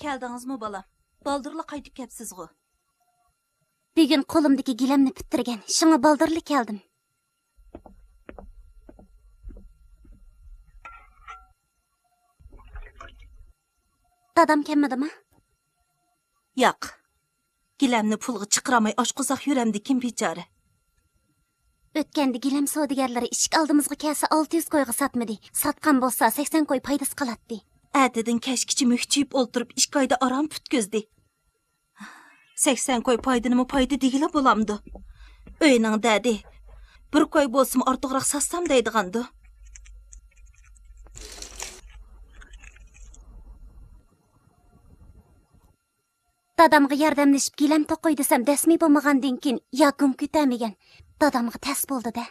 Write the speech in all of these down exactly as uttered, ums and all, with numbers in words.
كەلدىڭىزمۇ، بالام؟ بالدۇرلا قايتىپ كەپسىزغۇ؟ بۈگۈن قولۇمدىكى گىلەمنى پۈتتۈرگەن، شۇڭا بالدۇرلا كەلدىم. دادام كەلمىدىما؟ ياق. گىلەمنى پۇلغا چىقىرالماي ئاچقۇزاق يۈرەمدىكىن بىچارە. ئۆتكەندە گىلەم سودىگەرلىرى ئىشىك ئالدىمىزغا كەلسە ئالتە يۈز كويغا ساتمىدى. ساتقان بولسا سەكسەن كوي پايدىسى قالاتتى. ئەتىدىن كەچكىچە مۈكچىيىپ ئولتۇرۇپ ئىككى ئايدا ئاران پۈتكۈزدى. سەكسەن كوي پايدىنىمۇ پايدا دېگىلى بولامدۇ؟ ئۆينىڭ دەدى، بىر كوي بولسىمۇ ئارتۇقراق ساتسام دەيدىغاندۇ؟ دادامغا ياردەملىشىپ گىلەم توقۇي دېسەم، دەسمى بولمىغاندىن كېيىن يا گۇڭ كۆتەرمىگەن. دادامغا تەس بولدى-دە.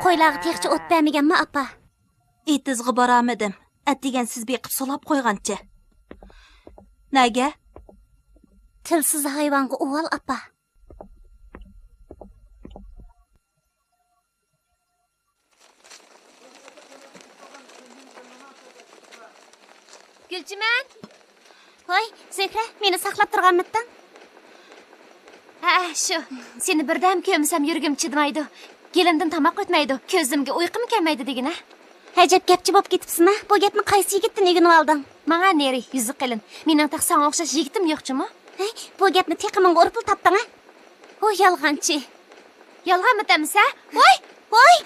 قويلارغا تېخىچە ئوت بەرمىگەنما، ئاپا؟ ئېتىزغا بارالمىدىم. ئەتىگەن سىز بېقىپ سولاپ قويغانچە. نەگە؟ تىلسىز ھايۋانغا ئۇۋال، ئاپا. گۈلچىمەن! ھوي، زۆھرە، مېنى ساقلاپ تۇرغانمىدىڭ؟ ھە، شۇ. سېنى بىردەم كۆرمىسەم يۈرىكىم چىدىمايدۇ. گېلىمدىن تاماق ئۆتمەيدۇ. كۆزۈمگە ئۇيقۇمۇ كەلمەيدۇ دېگىنە. ئەجەب گەپچى بولۇپ كېتىپسەن ھە. بۇ گەپنى قايسى يىگىتتىن ئۆگىنىۋالدىڭ؟ ماڭا نېرى، يۈزى قېلىن. مېنىڭ تېخى ساڭا ئوخشاش يىگىتىم يوقچۇمۇ؟ ھەي، بۇ گەپنى تېخى ماڭا ئۇرۇپلا تاپتىڭ ھە؟ ھۇ، يالغانچى. يالغانمۇ دەمسە؟ ۋاي! ۋاي!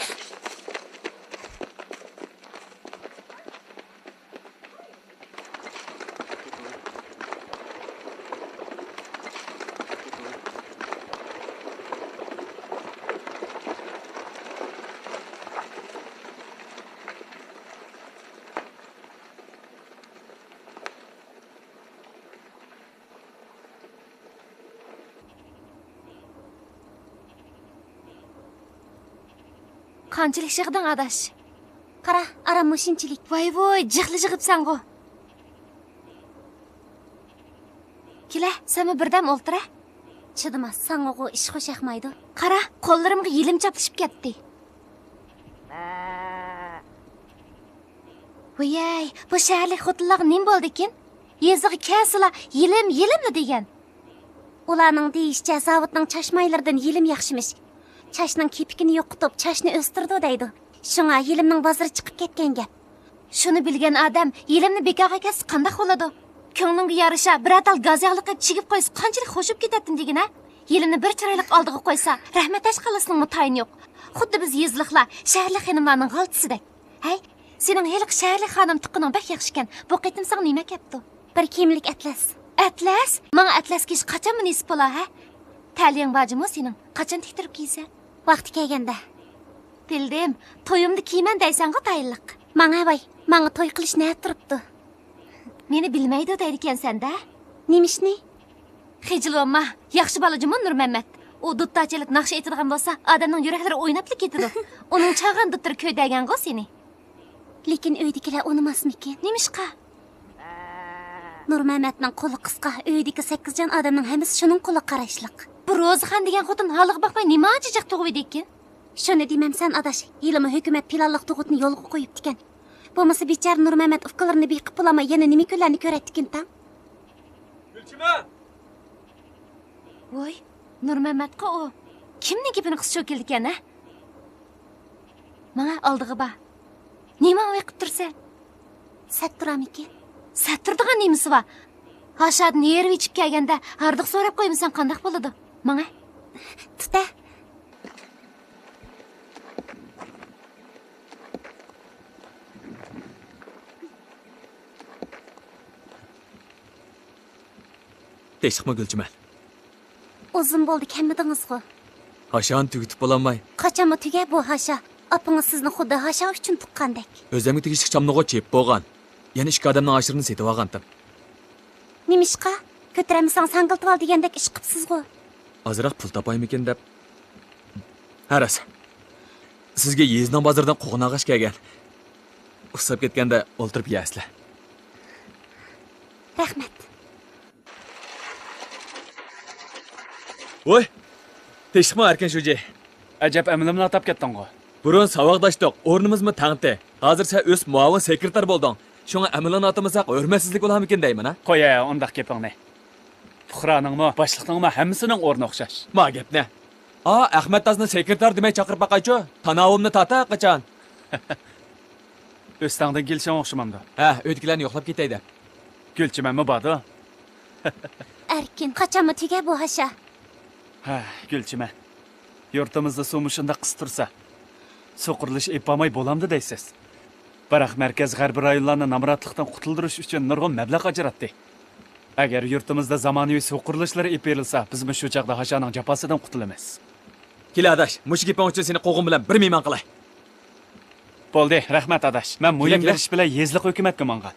قانچىلىك يىغدىڭ، ئاداش؟ قارا، ئاران مۇشۇنچىلىك. ۋاي ۋۇي، جىقلا يىغىپسەنغۇ. كېلە، سەنمۇ بىردەم ئولتۇرە. چىدىماس، ساڭىغۇ ئىش خۇش ياقمايدۇ. قارا، قوللىرىمغا يېلىم چاپلىشىپ كەتتى. ۋىيەي، بۇ شەھەرلىك خوتۇنلارغا نېمە بولدىكىن؟ يېزىغا كەلسىلا، يېلىم، يېلىملا دېگەن. ئۇلارنىڭ دېيىشىچە، زاۋۇتنىڭ چاچ مايلىرىدىن يېلىم ياخشىمىش. چاچنىڭ كېپىكىنى يوقىتىپ، چاچنى ئۆستۈرىدۇ دەيدۇ. شۇڭا يېلىمنىڭ بازىرى چىقىپ كەتكەن گەپ. شۇنى بىلگەن ئادەم يېلىمنى بىكارغا كەتسە قانداق بولىدۇ؟ كۆڭلۈڭگە يارىشا بىرەر تال گاز ياغلىق قىلىپ چىگىپ قويسا قانچىلىك خوش بولۇپ كېتەتتىم دېگىنە؟ يېلىمنى بىر چىرايلىق ئالدىغا قويسا، رەھمەت ئەشقالىسىنىڭمۇ تايىنى يوق. خۇددى بىز يېزىلىقلار شەھەرلىك خېنىملارنىڭ غالتىسىدەك. ھەي، سېنىڭ ھېلىقى شەھەرلىك خانىم تۇغقىنىڭ بەك ياخشىكەن. بۇ قېتىم ساڭا نېمە ئەكەپتۇ؟ بىر كىيىملىك ئەتلەس. ئەتلەس؟ ماڭا ئەتلەس كىيىش قاچانمۇ نېسىپ بولا، ھە؟ تەلىيىڭ بار جۇمۇ سېنىڭ. قاچان تىكتۈرۈپ كىيىسەن؟ ۋاقتى كەلگەندە. بىلدىم. تويۇمدا كىيىمەن دەيسەنغۇ تايىنلىق. ماڭە ۋاي، ماڭا توي قىلىش نەدە تۇرۇپتۇ؟ مېنى بىلمەيدۇ دەيدىكەنسەن-دە. نېمىشنى؟ خىجىل بولما، ياخشى بالا جۇمۇ نۇرمەممەت. ئۇ دۇتار چېلىپ ناخشا ئېيتىدىغان بولسا، ئادەمنىڭ يۈرەكلىرى ئويناپلا كېتىدۇ. ئۇنىڭ چالغان دۇتىرى كۆيدۈرگەنغۇ سېنى. لېكىن ئۆيدىكىلەر ئۇنىماسمىكىن؟ نېمىشقا؟ نۇرمەممەتنىڭ قولى قىسقا، ئۆيدىكى سەككىز جان ئادەمنىڭ ھەممىسى شۇنىڭ قولىغا قاراشلىق. بۇ روزىخان دېگەن خوتۇن ھالىغا باقماي نېمانچە جىق تۇغۇۋىدىكىن؟ شۇنى دېمەمسەن ئاداش، ھېلىمۇ ھۆكۈمەت پىلانلىق تۇغۇتنى يولغا قويۇپتىكەن. بولمىسا بىچارە نۇرمەممەت ئۇكىلىرىنى بېقىپ بولالماي يەنە نېمە كۈنلەرنى كۆرەتتىكىن تاڭ؟ گۈلچىمە! ۋوي، نۇرمەممەتقۇ ئۇ. كىمنىڭ گېپىنى قىلسا شۇ كېلىدىكەن ھە؟ ماڭە ئالدىغا بار. نېمە ئويقىپ تۇرسەن؟ سەت تۇرامىكىن؟ سەت تۇرىدىغان نېمىسى بار؟ ھاشادىن ھېرىپ ئېچىپ كەلگەندە ھاردۇق سوراپ قويمىساڭ قانداق بولىدۇ؟ ماڭە. تۇتە. تېشىقمۇ گۈلچىمەن. ئۇزۇن بولدى كەلمىدىڭىزغۇ. ھاشانى تۈگىتىپ بولالماي. قاچانمۇ تۈگە بۇ ھاشا. ئاپىڭىز سىزنى خۇددى ھاشا ئۈچۈن تۇغقاندەك. ئۆزۈمگە تېگىشلىك چامنىغۇ چېپىپ بولغان. يەنە ئىككى ئادەمنىڭ ھاشىرىنى سېتىۋالغانتىم. نېمىشقا؟ كۆتۈرەلمىسەڭ ساڭگىلتىۋال دېگەندەك ئىش قىپسىزغۇ. ئازراق پۇل تاپايمىكىن دەپ. ھە راست. سىزگە يېزىنىڭ بازىرىدىن قوغۇن ئالغاچ كەلگەن. ئۇسساپ كەتكەندە ئولتۇرۇپ يەرسىلەر. رەھمەت. ۋوي! تىنچلىقمۇ ئەركىن شۇجى؟ ئەجەب ئەمىلىمنى ئاتاپ كەتتىڭغۇ. بۇرۇن ساۋاقداشتۇق، ئورنىمىزمۇ تەڭتى. ھازىر سەن ئۆسۈپ مۇئاۋىن سېكرېتار بولدۇڭ. شۇڭا ئەمىلىڭنى ئاتىمىساق ھۆرمەتسىزلىك بولارمىكىن دەيمەن ھە. قوي ھە ئۇنداق گېپىڭنى. پۇقرانىڭمۇ، باشلىقنىڭمۇ ھەممىسىنىڭ ئورنى ئوخشاش. ما گەپنى. ئا، ئەخمەت دادىنى سېكرېتار دېمەي چاقىرىپ باقايچۇ. تاناۋۇمنى تارتا قاچان. ئۆستەڭدىن كېلىشىڭ ئوخشىمامدۇ؟ ھە، ئۆيدىكىلەرنى يوقلاپ كېتەي دەپ. گۈلچىمەنمۇ باردۇ؟ ئەركىن، قاچانمۇ تۈگە بۇ ھاشا؟ ھە، گۈلچىمەن. يۇرتىمىزدا سۇ مۇشۇنداق قىس تۇرسا، سۇ قۇرۇلۇشى ئېلىپ بارماي بولامدۇ دەيسىز؟ بىراق مەركەز غەربىي رايونلارنى نامراتلىقتىن قۇتۇلدۇرۇش ئۈچۈن نۇرغۇن مەبلەغ ئاجراتتى. ئەگەر يۇرتىمىزدا زامانىۋى سۇ قۇرۇلۇشلىرى ئېلىپ بېرىلسا، بىزمۇ شۇ چاغدا ھاشانىڭ جاپاسىدىن قۇتۇلىمىز. كېلە ئاداش، مۇشۇ گېپىڭ ئۈچۈن سېنى قوغۇن بىلەن بىر مېھمان قىلاي. بولدى، رەھمەت ئاداش. مەن مۇيۇم كېلە، كېلە. بېرىش بىلەن يېزىلىق ھۆكۈمەتكە ماڭغان.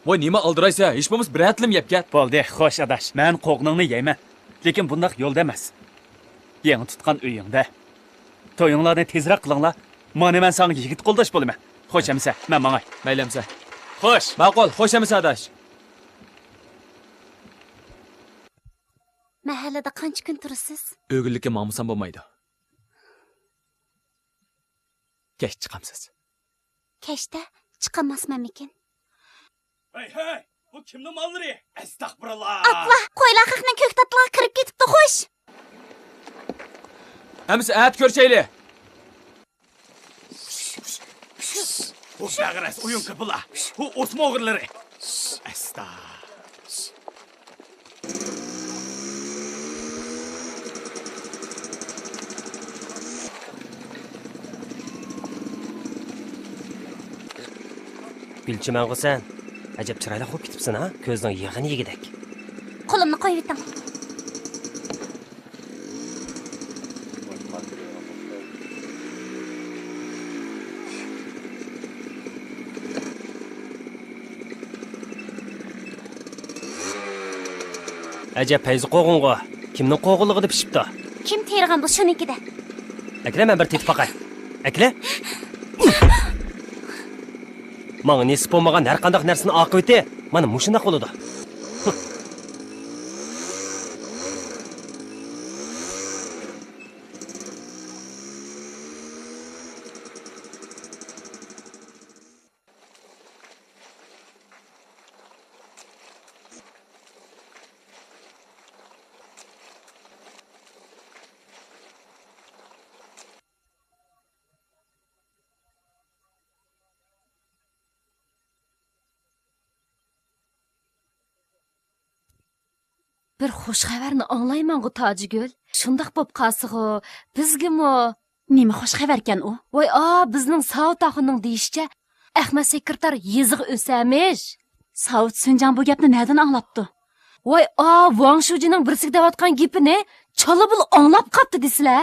ۋاي، نېمە ئالدىرايسەن؟ ھېچ بولمىسا بىر ھەتىلىم يەپ كەت. بولدى، خوش ئاداش. مەن قوغۇنۇڭنى يەيمەن. لېكىن بۇنداق يولدا ئەمەس. يېڭى تۇتقان ئۆيۈڭدە. تويۇڭلارنى تېزرەك قىلىڭلار. مانا مەن ساڭا يىگىت قولداش بولىمەن. خوش ئەمىسە، مەن ماڭاي. مەيلى ئەمىسە. خوش. ماقۇل، خوش ئەمىسە ئاداش. مەھەللىدە قانچە كۈن تۇرىسىز؟ ئۆگۈنلۈككە ماڭمىسام بولمايدۇ. كەچ چىقامسىز؟ كەچتە چىقالماسمەنمىكىن؟ ھەي، ھەي، بۇ كىمنىڭ ماللىرى؟ ئەستەغپۇرۇللا! ئاپلا، قويلار خەقنىڭ كۆكتاتلىقىغا كىرىپ كېتىپتۇ، خوش! ئەمىسە ئەتە كۆرۈشەيلى! بۇ مەغرەس ئويۇن كىپىلا، بۇ ئوسما ئوغرىلىرى! ئەستا! گۈلچىمەنغۇ سەن؟ ئەجەب چىرايلىق بولۇپ كېتىپسەن ھا، كۆزنىڭ يېغىنى يېگۈدەك. قولۇمنى قويۇۋېتىڭ. ئەجەب پەيزى قوغۇنغۇ. كىمنىڭ قوغۇنلۇقىدا پىشىپتۇ؟ كىم تېرىغان بولسا شۇنىڭكىدە. ئەكىلە، مەن بىر تېتىپ باقاي. ئەكىلە. ماڭا نېسىپ بولمىغان ھەر قانداق نەرسىنىڭ ئاقىۋىتى مانا مۇشۇنداق بولىدۇ. بىر خوش خەۋەرنى ئاڭلايمەنغۇ، تاجىگۈل. شۇنداق بوپ قالسىغۇ، بىزگىمۇ. نېمە خوش خەۋەركەن ئۇ؟ ۋاي ئا، بىزنىڭ ساۋۇت ئاخۇننىڭ دېيىشىچە، ئەخمەت سېكرېتار يېزىغا ئۆسەمىش. ساۋۇت سۈنجاڭ بۇ گەپنى نەدىن ئاڭلاپتۇ؟ ۋاي ئا، ۋاڭ شۇجىنىڭ بىرسىگە دەۋاتقان گېپىنى چالا بۇلا ئاڭلاپ قاپتۇ دېسىلە.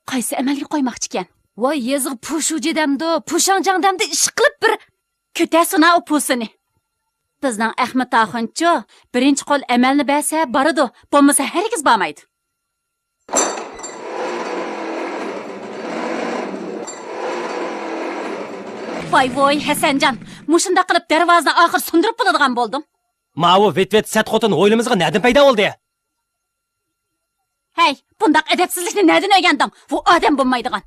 قايسى ئەمەلگە قويماقچىكەن؟ ۋاي يېزىغا پۇشۇجى دەمدۇ، پۇشاڭجاڭ دەمدۇ، ئىشقىلىپ بىر. كۆتەرسۇنا ئۇ پۇسىنى. بىزنىڭ ئەخمەت ئاخۇنچۇ، بىرىنچى قول ئەمەلنى بەرسە بارىدۇ، بولمىسا ھەرگىز بارمايدۇ. ۋاي ۋوي، ھەسەنجان، مۇشۇنداق قىلىپ دەرۋازىنى ئاخىر سۇندۇرۇپ بولىدىغان بولدۇڭ. ماۋۇ ۋىت ۋىت سەت خوتۇن ھويلىمىزغا نەدىن پەيدا بولدى؟ ھەي، بۇنداق ئەدەپسىزلىكنى نەدىن ئۆگەندىڭ؟ بۇ ئادەم بولمايدىغان.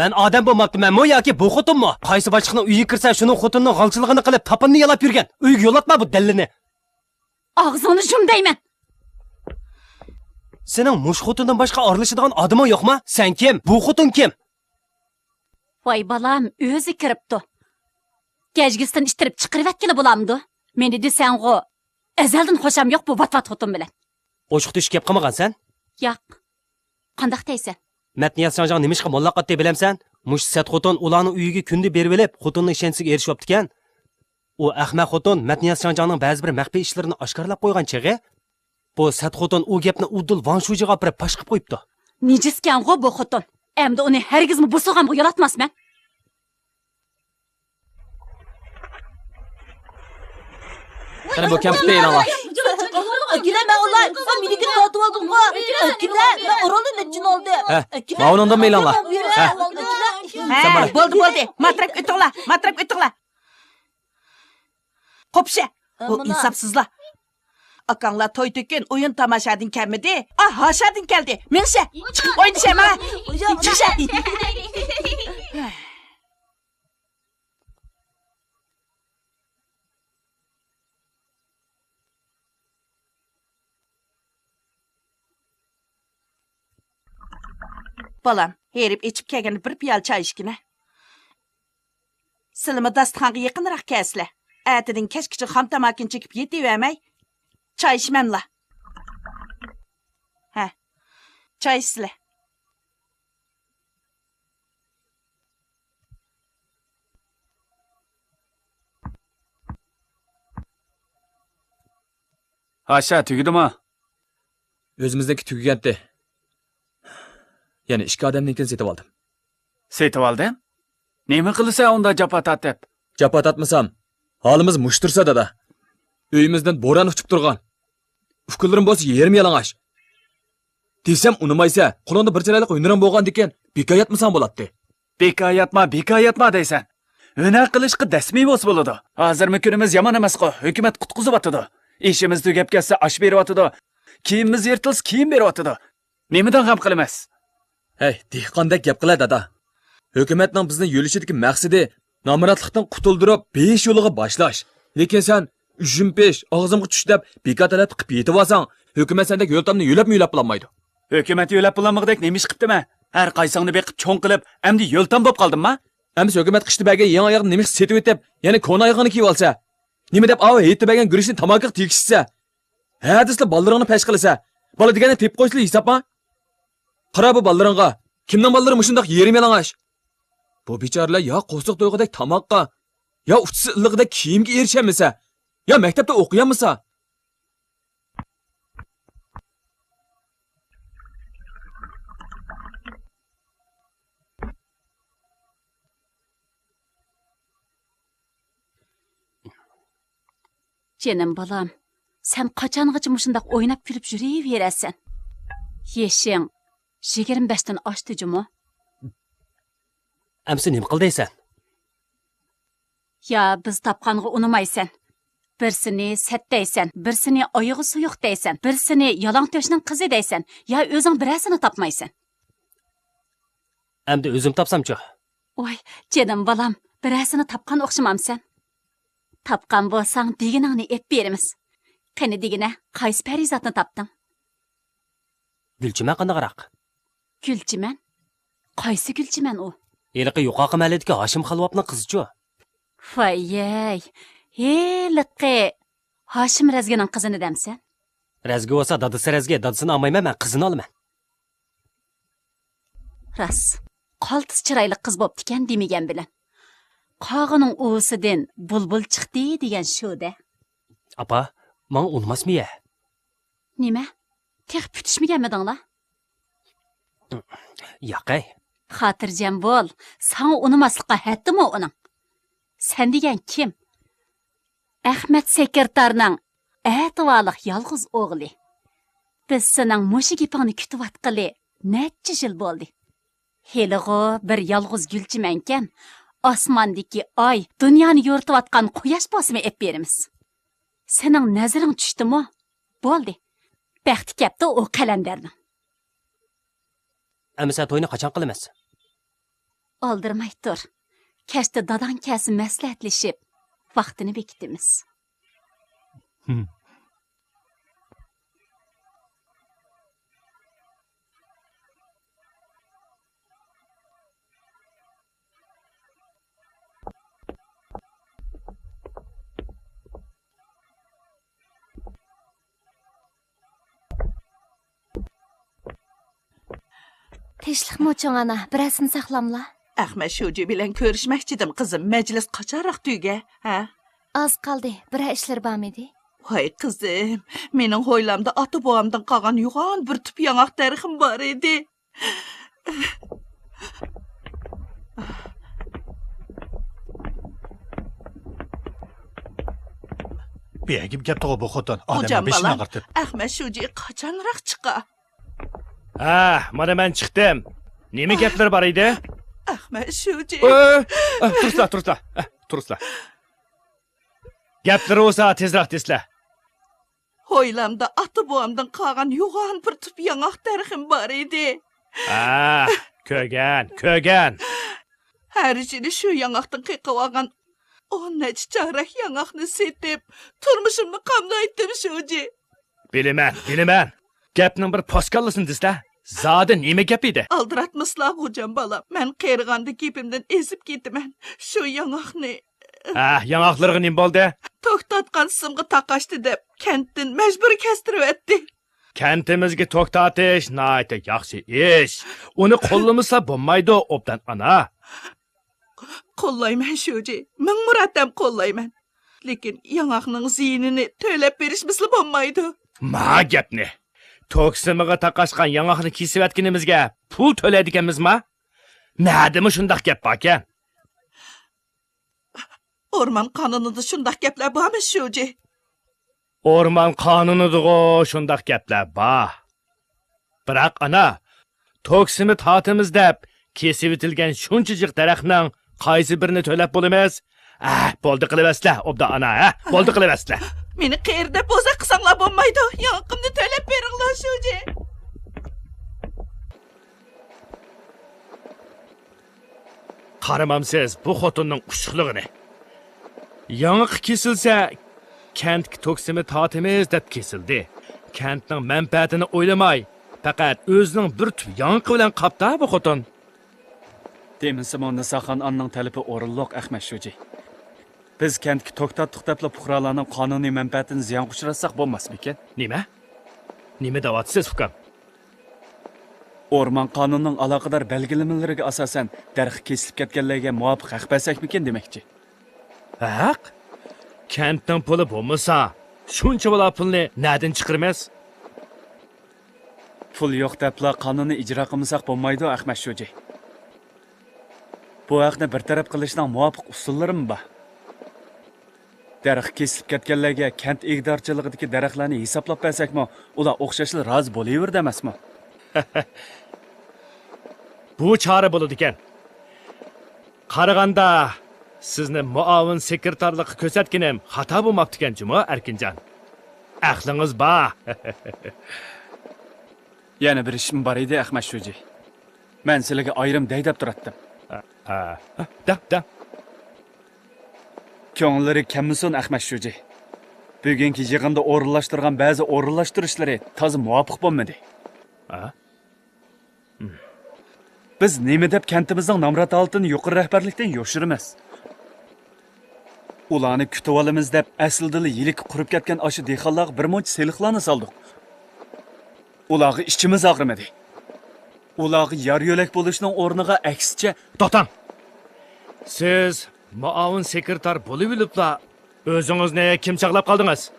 مەن ئادەم بولماپتىمەنمۇ ياكى بۇ خوتۇنمۇ؟ قايسى باشلىقنىڭ ئۆيىگە كىرسە شۇنىڭ خوتۇنىنىڭ غالچىلىقىنى قىلىپ تاپىنىنى يالاپ يۈرگەن. ئۆيگە يولاتما بۇ دەللىنى. ئاغزىڭنى يۇم دەيمەن. سېنىڭ مۇشۇ خوتۇندىن باشقا ئارىلىشىدىغان ئادىمىڭ يوقما؟ سەن كىم؟ بۇ خوتۇن كىم؟ ۋاي بالام، ئۆزى كىرىپتۇ. گەجگىسىدىن ئىتتىرىپ چىقىرىۋەتكىلى بولامدۇ؟ مېنى دېسەڭغۇ، ئەزەلدىن خۇشام يوق بۇ ۋات-ۋات خوتۇن بىلەن. ئوشۇق تۆشۈك گەپ قىلمىغانسەن؟ ياق. قانداق دەيسەن؟ مەتنىياز شاڭجاڭ نېمىشقا موللاق ئاتتى بىلەمسەن؟ مۇشۇ سەت خوتۇن ئۇلارنىڭ ئۆيىگە كۈندە بېرىۋېلىپ، خوتۇننىڭ ئىشەنچىسىگە ئېرىشىۋاپتىكەن. ئۇ ئەخمەق خوتۇن مەتنىياز شاڭجاڭنىڭ بەزى بىر مەخپىي ئىشلىرىنى ئاشكارىلاپ قويغان چېغى، بۇ سەت خوتۇن ئۇ گەپنى ئۇدۇل ۋاڭ شۇجىغا ئاپىرىپ پاش قىلىپ قويۇپتۇ. نىجىسكەنغۇ بۇ خوتۇن. ئەمدى ئۇنى ھەرگىزمۇ بۇ سوغامغا يولاتماسمەن. قېنى، بۇ كەمپۈتنى ئېلىڭلار. ئەكىلە، مەن ئۇلار، مېنىڭكىنى تارتىۋالدىڭغۇ. ئەكىلە، مەن ئورۇندا نەچچىنى ئالدىم. ھە، ماۋۇنىڭدىن ئېلىڭلار. ھە. ھە، بولدى، بولدى. ماتراپ ئۆتۈڭلار، ماتراپ ئۆتۈڭلار. قوپشە، بۇ ئىنساپسىزلار. ئاكاڭلار توي تۆكۈن ئويۇن تاماشادىن كەلمىدى. ئا، ھاشادىن كەلدى. مېڭىشە، چىقىپ ئوينىشە، ما. چىقىشە. بالام، ھېرىپ ئېچىپ كەلگەندە بىر پىيالە چاي ئىچكىنە. سىلىمۇ داستىخانغا يېقىنراق كەلسىلە. ئەتىدىن كەچكىچە خام تاماكىنى چېكىپ يېتىۋەرمەي، چاي ئىچمەملا. ھە، چاي ئىچسىلە. ھاشا، تۈگىدىمۇ؟ ئۆزىمىزنىڭكى تۈگىگەنتى. يەنە ئىككى ئادەمنىڭكىنى سېتىۋالدىم. سېتىۋالدىڭ؟ نېمە قىلىسەن ئۇنداق جاپا تارتىپ؟ جاپا تارتمىسام، ھالىمىز مۇشۇ تۇرسا، دادا. ئۆيىمىزدىن بوران ئۇچۇپ تۇرغان. ئۇكىلىرىم بولسا يېرىم يالىڭاچ. دېسەم ئۇنىمايسەن، قولۇڭدا بىر چىرايلىق ھۈنىرىڭ بولغاندىكىن بىكار ياتمىساڭ بولاتتى. بىكار ياتما، بىكار ياتما دەيسەن. ھۈنەر قىلىشقا دەسمى بولسا بولىدۇ. ھازىرمۇ كۈنىمىز يامان ئەمەسقۇ، ھۆكۈمەت قۇتقۇزۇۋاتىدۇ. ئىشىمىز تۈگەپ كەتسە ئاش بېرىۋاتىدۇ. كىيىمىمىز يىرتىلسا كىيىم بېرىۋاتىدۇ. نېمىدىن غەم قىلىمىز؟ ھەي، دېھقاندەك گەپ قىلە، دادا. ھۆكۈمەتنىڭ بىزنى يۆلىشىدىكى مەقسىتى نامراتلىقتىن قۇتۇلدۇرۇپ، بېيىش يولىغا باشلاش. لېكىن سەن ئۈجۈم پىش، ئاغزىمغا چۈش دەپ، بىكار تەلەپ قىلىپ يېتىۋالساڭ، ھۆكۈمەت سەندەك يۆلتامنى يۆلەپمۇ يۆلەپ بولالمايدۇ. ھۆكۈمەت يۆلەپ بولالمىغۇدەك نېمە ئىش قىپتىمەن؟ ھەر قايسىڭنى بېقىپ چوڭ قىلىپ، ئەمدى يۆلتام بولۇپ قالدىمما؟ ئەمىسە ھۆكۈمەت قىشتا بەرگەن يېڭى ئاياغنى نېمە ئىش سېتىۋېتىپ، يەنە كونا ئايىغىڭنى كىيىۋالسا؟ نېمە دەپ ئاۋۇ ھېيتتا بەرگەن گۈرۈچنى تاماكىغا تېگىشىسە؟ ھە دېسىلا بالىلىرىڭنى پەش قىلىسە. بالا دېگەننى تېپىپ قويۇشلا ھېسابما؟ قارا بۇ بالىلىرىڭغا. كىمنىڭ بالىلىرى مۇشۇنداق يېرىم يالىڭاچ؟ بۇ بىچارىلەر يا قورساق تويغۇدەك تاماققا، يا ئۇچىسى ئىللىقىدەك كىيىمگە ئېرىشەلمىسە، يا مەكتەپتە ئوقۇيالمىسا. جېنىم بالام، سەن قاچانغىچە مۇشۇنداق ئويناپ كۈلۈپ يۈرۈۋېرەسەن؟ يېشىڭ يىگىرمە بەشتىن ئاشتى جۇمۇ. ئەمسە نېمە قىل دەيسەن؟ يا بىز تاپقانغا ئۇنىمايسەن. بىرسىنى سەت دەيسەن، بىرسىنى ئايىغى سۇيۇق دەيسەن، بىرسىنى يالاڭ تۆشنىڭ قىزى دەيسەن، يا ئۆزۈڭ بىرەرسىنى تاپمايسەن. ئەمدى ئۆزۈم تاپسامچۇ؟ ۋاي، جېنىم بالام، بىرەرسىنى تاپقان ئوخشىمامسەن؟ تاپقان بولساڭ دېگىنىڭنى ئېپ بېرىمىز. قېنى دېگىنە، قايسى پەرىزاتنى تاپتىڭ؟ گۈلچىمەن قانداقراق؟ گۈلچىمەن؟ قايسى گۈلچىمەن ئۇ؟ ھېلىقى يۇقىرىقى مەھەللىدىكى ھاشىم خالۋاپنىڭ قىزىچۇ؟ ۋاييەي، ھېلىقى ھاشىم رەزگىنىڭ قىزىنى دەمسەن؟ رەزگى بولسا دادىسى رەزگى، دادىسىنى ئالمايمەن، مەن قىزىنى ئالىمەن. راست، قالتىس چىرايلىق قىز بوپتىكەن دېمىگەن بىلەن. قاغىنىڭ ئۇۋىسىدىن بۇلبۇل چىقتى دېگەن شۇ-دە. ئاپا، ماڭا ئۇنىماسمۇ يە؟ نېمە؟ تېخى پۈتۈشمىگەنمىدىڭلار؟ ياقەي. خاتىرجەم بول، ساڭا ئۇنىماسلىققا ھەددىمۇ ئۇنىڭ. سەن دېگەن كىم؟ ئەخمەت سېكرېتارنىڭ ئەتىۋارلىق يالغۇز ئوغلى. بىز سېنىڭ مۇشۇ گېپىڭنى كۈتۈۋاتقىلى نەچچە يىل بولدى. ھېلىغۇ بىر يالغۇز گۈلچىمەنكەن، ئاسماندىكى ئاي، دۇنيانى يورۇتۇۋاتقان قۇياش بولسىمۇ ئېپ بېرىمىز. سېنىڭ نەزىرىڭ چۈشتىمۇ؟ بولدى. بەختى كەپتۇ ئۇ قەلەندەرنىڭ. ئەمىسە توينى قاچان قىلىمىز؟ ئالدىرىماي تۇر. كەچتە داداڭ كەلسە مەسلىھەتلىشىپ، ۋاقتىنى بېكىتىمىز. تىنچلىقمۇ چوڭ ئانا، بىرەرسىنى ساقلاملا. ئەخمەت شۇجى بىلەن كۆرۈشمەكچىدىم، قىزىم. مەجلىس قاچانراق تۈگە؟ ھە؟ ئاز قالدى، بىرەر ئىشلىرى بارمىدى؟ ۋاي قىزىم، مېنىڭ ھويلامدا ئاتا-بوۋامدىن قالغان يوغان بىر تۈپ ياڭاق دەرىخىم بار ئىدى. بىيەگىم كەپتىغۇ بۇ خوتۇن، ئادەمنىڭ بېشىنى ئاغرىتىپ. ئەخمەت شۇجى قاچانراق چىقا؟ ھە، مانا مەن چىقتىم. نېمە گەپلىرى بار ئىدى؟ ئەخمەت شۇجى. ئۆ، ئۆ، تۇرسىلا، تۇرسىلا. ئە، تۇرسىلا. گەپلىرى بولسا تېزراق دېسىلە. ھويلامدا ئاتا-بوۋامدىن قالغان يوغان بىر تۈپ ياڭاق دەرىخىم بار ئىدى. ھە، كۆرگەن، كۆرگەن. ھەر يىلى شۇ ياڭاقتىن قېقىۋالغان ئون نەچچە چارەك ياڭاقنى سېتىپ، تۇرمۇشۇمنى قامدايتتىم، شۇجى. بىلىمەن، بىلىمەن. گەپنىڭ بىر پوسكاللىسىنى دېسىلە، زادى نېمە گەپ ئىدى؟ ئالدىراتمىسىلا، غوجام بالام. مەن قېرىغاندا گېپىمدىن ئېزىپ كېتىمەن. شۇ ياڭاقنى ھە، ياڭاقلىرىغا نېمە بولدى؟ توك تارتقان سىمغا تاقاشتى دەپ، كەنتتىن مەجبۇرىي كەستۈرۈۋەتتى. كەنتىمىزگە توك تارتىش ناھايىتى ياخشى ئىش. ئۇنى قوللىمىسا بولمايدۇ، ئوبدان ئانا. قوللايمەن، شۇجى. مىڭ مۇرەتتەم قوللايمەن. لېكىن ياڭاقنىڭ زىيىنىنى تۆلەپ بېرىشمىسىلا بولمايدۇ. ما گەپنى! توك سىمىغا تاقاشقان ياڭاقنى كېسىۋەتكىنىمىزگە پۇل تۆلەيدىكەنمىزما؟ نەدىمۇ شۇنداق گەپ باركەن؟ ئورمان قانۇنىدا شۇنداق گەپلەر بارمۇ، شۇجى؟ ئورمان قانۇنىدىغۇ شۇنداق گەپلەر بار. بىراق، ئانا، توك سىمى تارتىمىز دەپ كېسىۋېتىلگەن شۇنچە جىق دەرەخنىڭ قايسى بىرىنى تۆلەپ بولىمىز؟ ئەھ، بولدى قىلىۋەرسىلە، ئوبدان ئانا، ھە؟ بولدى قىلىۋەرسىلە. مېنى قېرى دەپ بوزەك قىلساڭلار بولمايدۇ. ياڭىقىمنى تۆلەپ بېرىڭلار، شۇجى. قارىمامسىز بۇ خوتۇننىڭ ئۇششۇقلۇقىنى؟ ياڭىقى كېسىلسە، كەنتكە توك سىمى تارتىمىز دەپ كېسىلدى. كەنتنىڭ مەنپەئەتىنى ئويلىماي، پەقەت ئۆزىنىڭ بىر تۈپ ياڭىقى بىلەن قاپتا بۇ خوتۇن. دېمىسىمۇ، نىساخان ئانىنىڭ تەلىپى ئورۇنلۇق، ئەخمەت شۇجى. بىز كەنتكە توك تارتتۇق دەپلا پۇقرالارنىڭ قانۇنىي مەنپەئەتىنى زىيانغا ئۇچراتساق بولماسمىكىن؟ نېمە؟ نېمە دەۋاتىسىز، ئۇكام؟ ئورمان قانۇنىنىڭ ئالاقىدار بەلگىلىمىلىرىگە ئاساسەن، دەرىخى كېسىلىپ كەتكەنلەرگە مۇۋاپىق ھەق بەرسەكمىكىن دېمەكچى. ھەق؟ كەنتنىڭ پۇلى بولمىسا، شۇنچە بالا پۇلنى نەدىن چىقىرىمىز؟ پۇل يوق دەپلا قانۇننى ئىجرا قىلمىساق بولمايدۇ، ئەخمەت شۇجى. بۇ ھەقنى بىر تەرەپ قىلىشنىڭ مۇۋاپىق ئۇسۇللىرىمۇ بار. دەرەخ كېسىلىپ كەتكەنلەرگە كەنت ئىگىدارچىلىقىدىكى دەرەخلەرنى ھېسابلاپ بەرسەكمۇ، ئۇلار ئوخشاشلا رازى بولۇۋېرىدۇ ئەمەسمۇ؟ بۇ چارە بولىدىكەن. قارىغاندا، سىزنى مۇئاۋىن سېكرېتارلىققا كۆرسەتكىنىم خاتا بولماپتىكەن جۇمۇ، ئەركىنجان. ئەقلىڭىز بار. يەنە بىر ئىشمۇ بار ئىدى، ئەخمەت شۇجى. مەن سىلىگە ئايرىم دەي دەپ تۇراتتىم. ھە، ھە. دەڭ، دەڭ. كۆڭۈللىرى كەلمىسۇن، ئەخمەت شۇجى. بۈگۈنكى يىغىندا ئورۇنلاشتۇرغان بەزى ئورۇنلاشتۇرۇشلىرى تازا مۇۋاپىق بولمىدى. ھە؟ بىز نېمە دەپ كەنتىمىزنىڭ نامرات ھالىتىنى يۇقىرى رەھبەرلىكتىن يوشۇرىمىز؟ ئۇلارنى كۈتۈۋالىمىز دەپ، ئەسلىدىلا يىلىكى قۇرۇپ كەتكەن ئاشۇ دېھقانلارغا بىر مۇنچە سېلىقلارنى سالدۇق. ئۇلارغا ئىچىمىز ئاغرىمىدى. ئۇلارغا يار يۆلەك بولۇشنىڭ ئورنىغا ئەكسىچە، توختاڭ! سىز مۇئاۋىن سېكرېتار بولۇۋېلىپلا، ئۆزىڭىزنى كىم چاغلاپ قالدىڭىز؟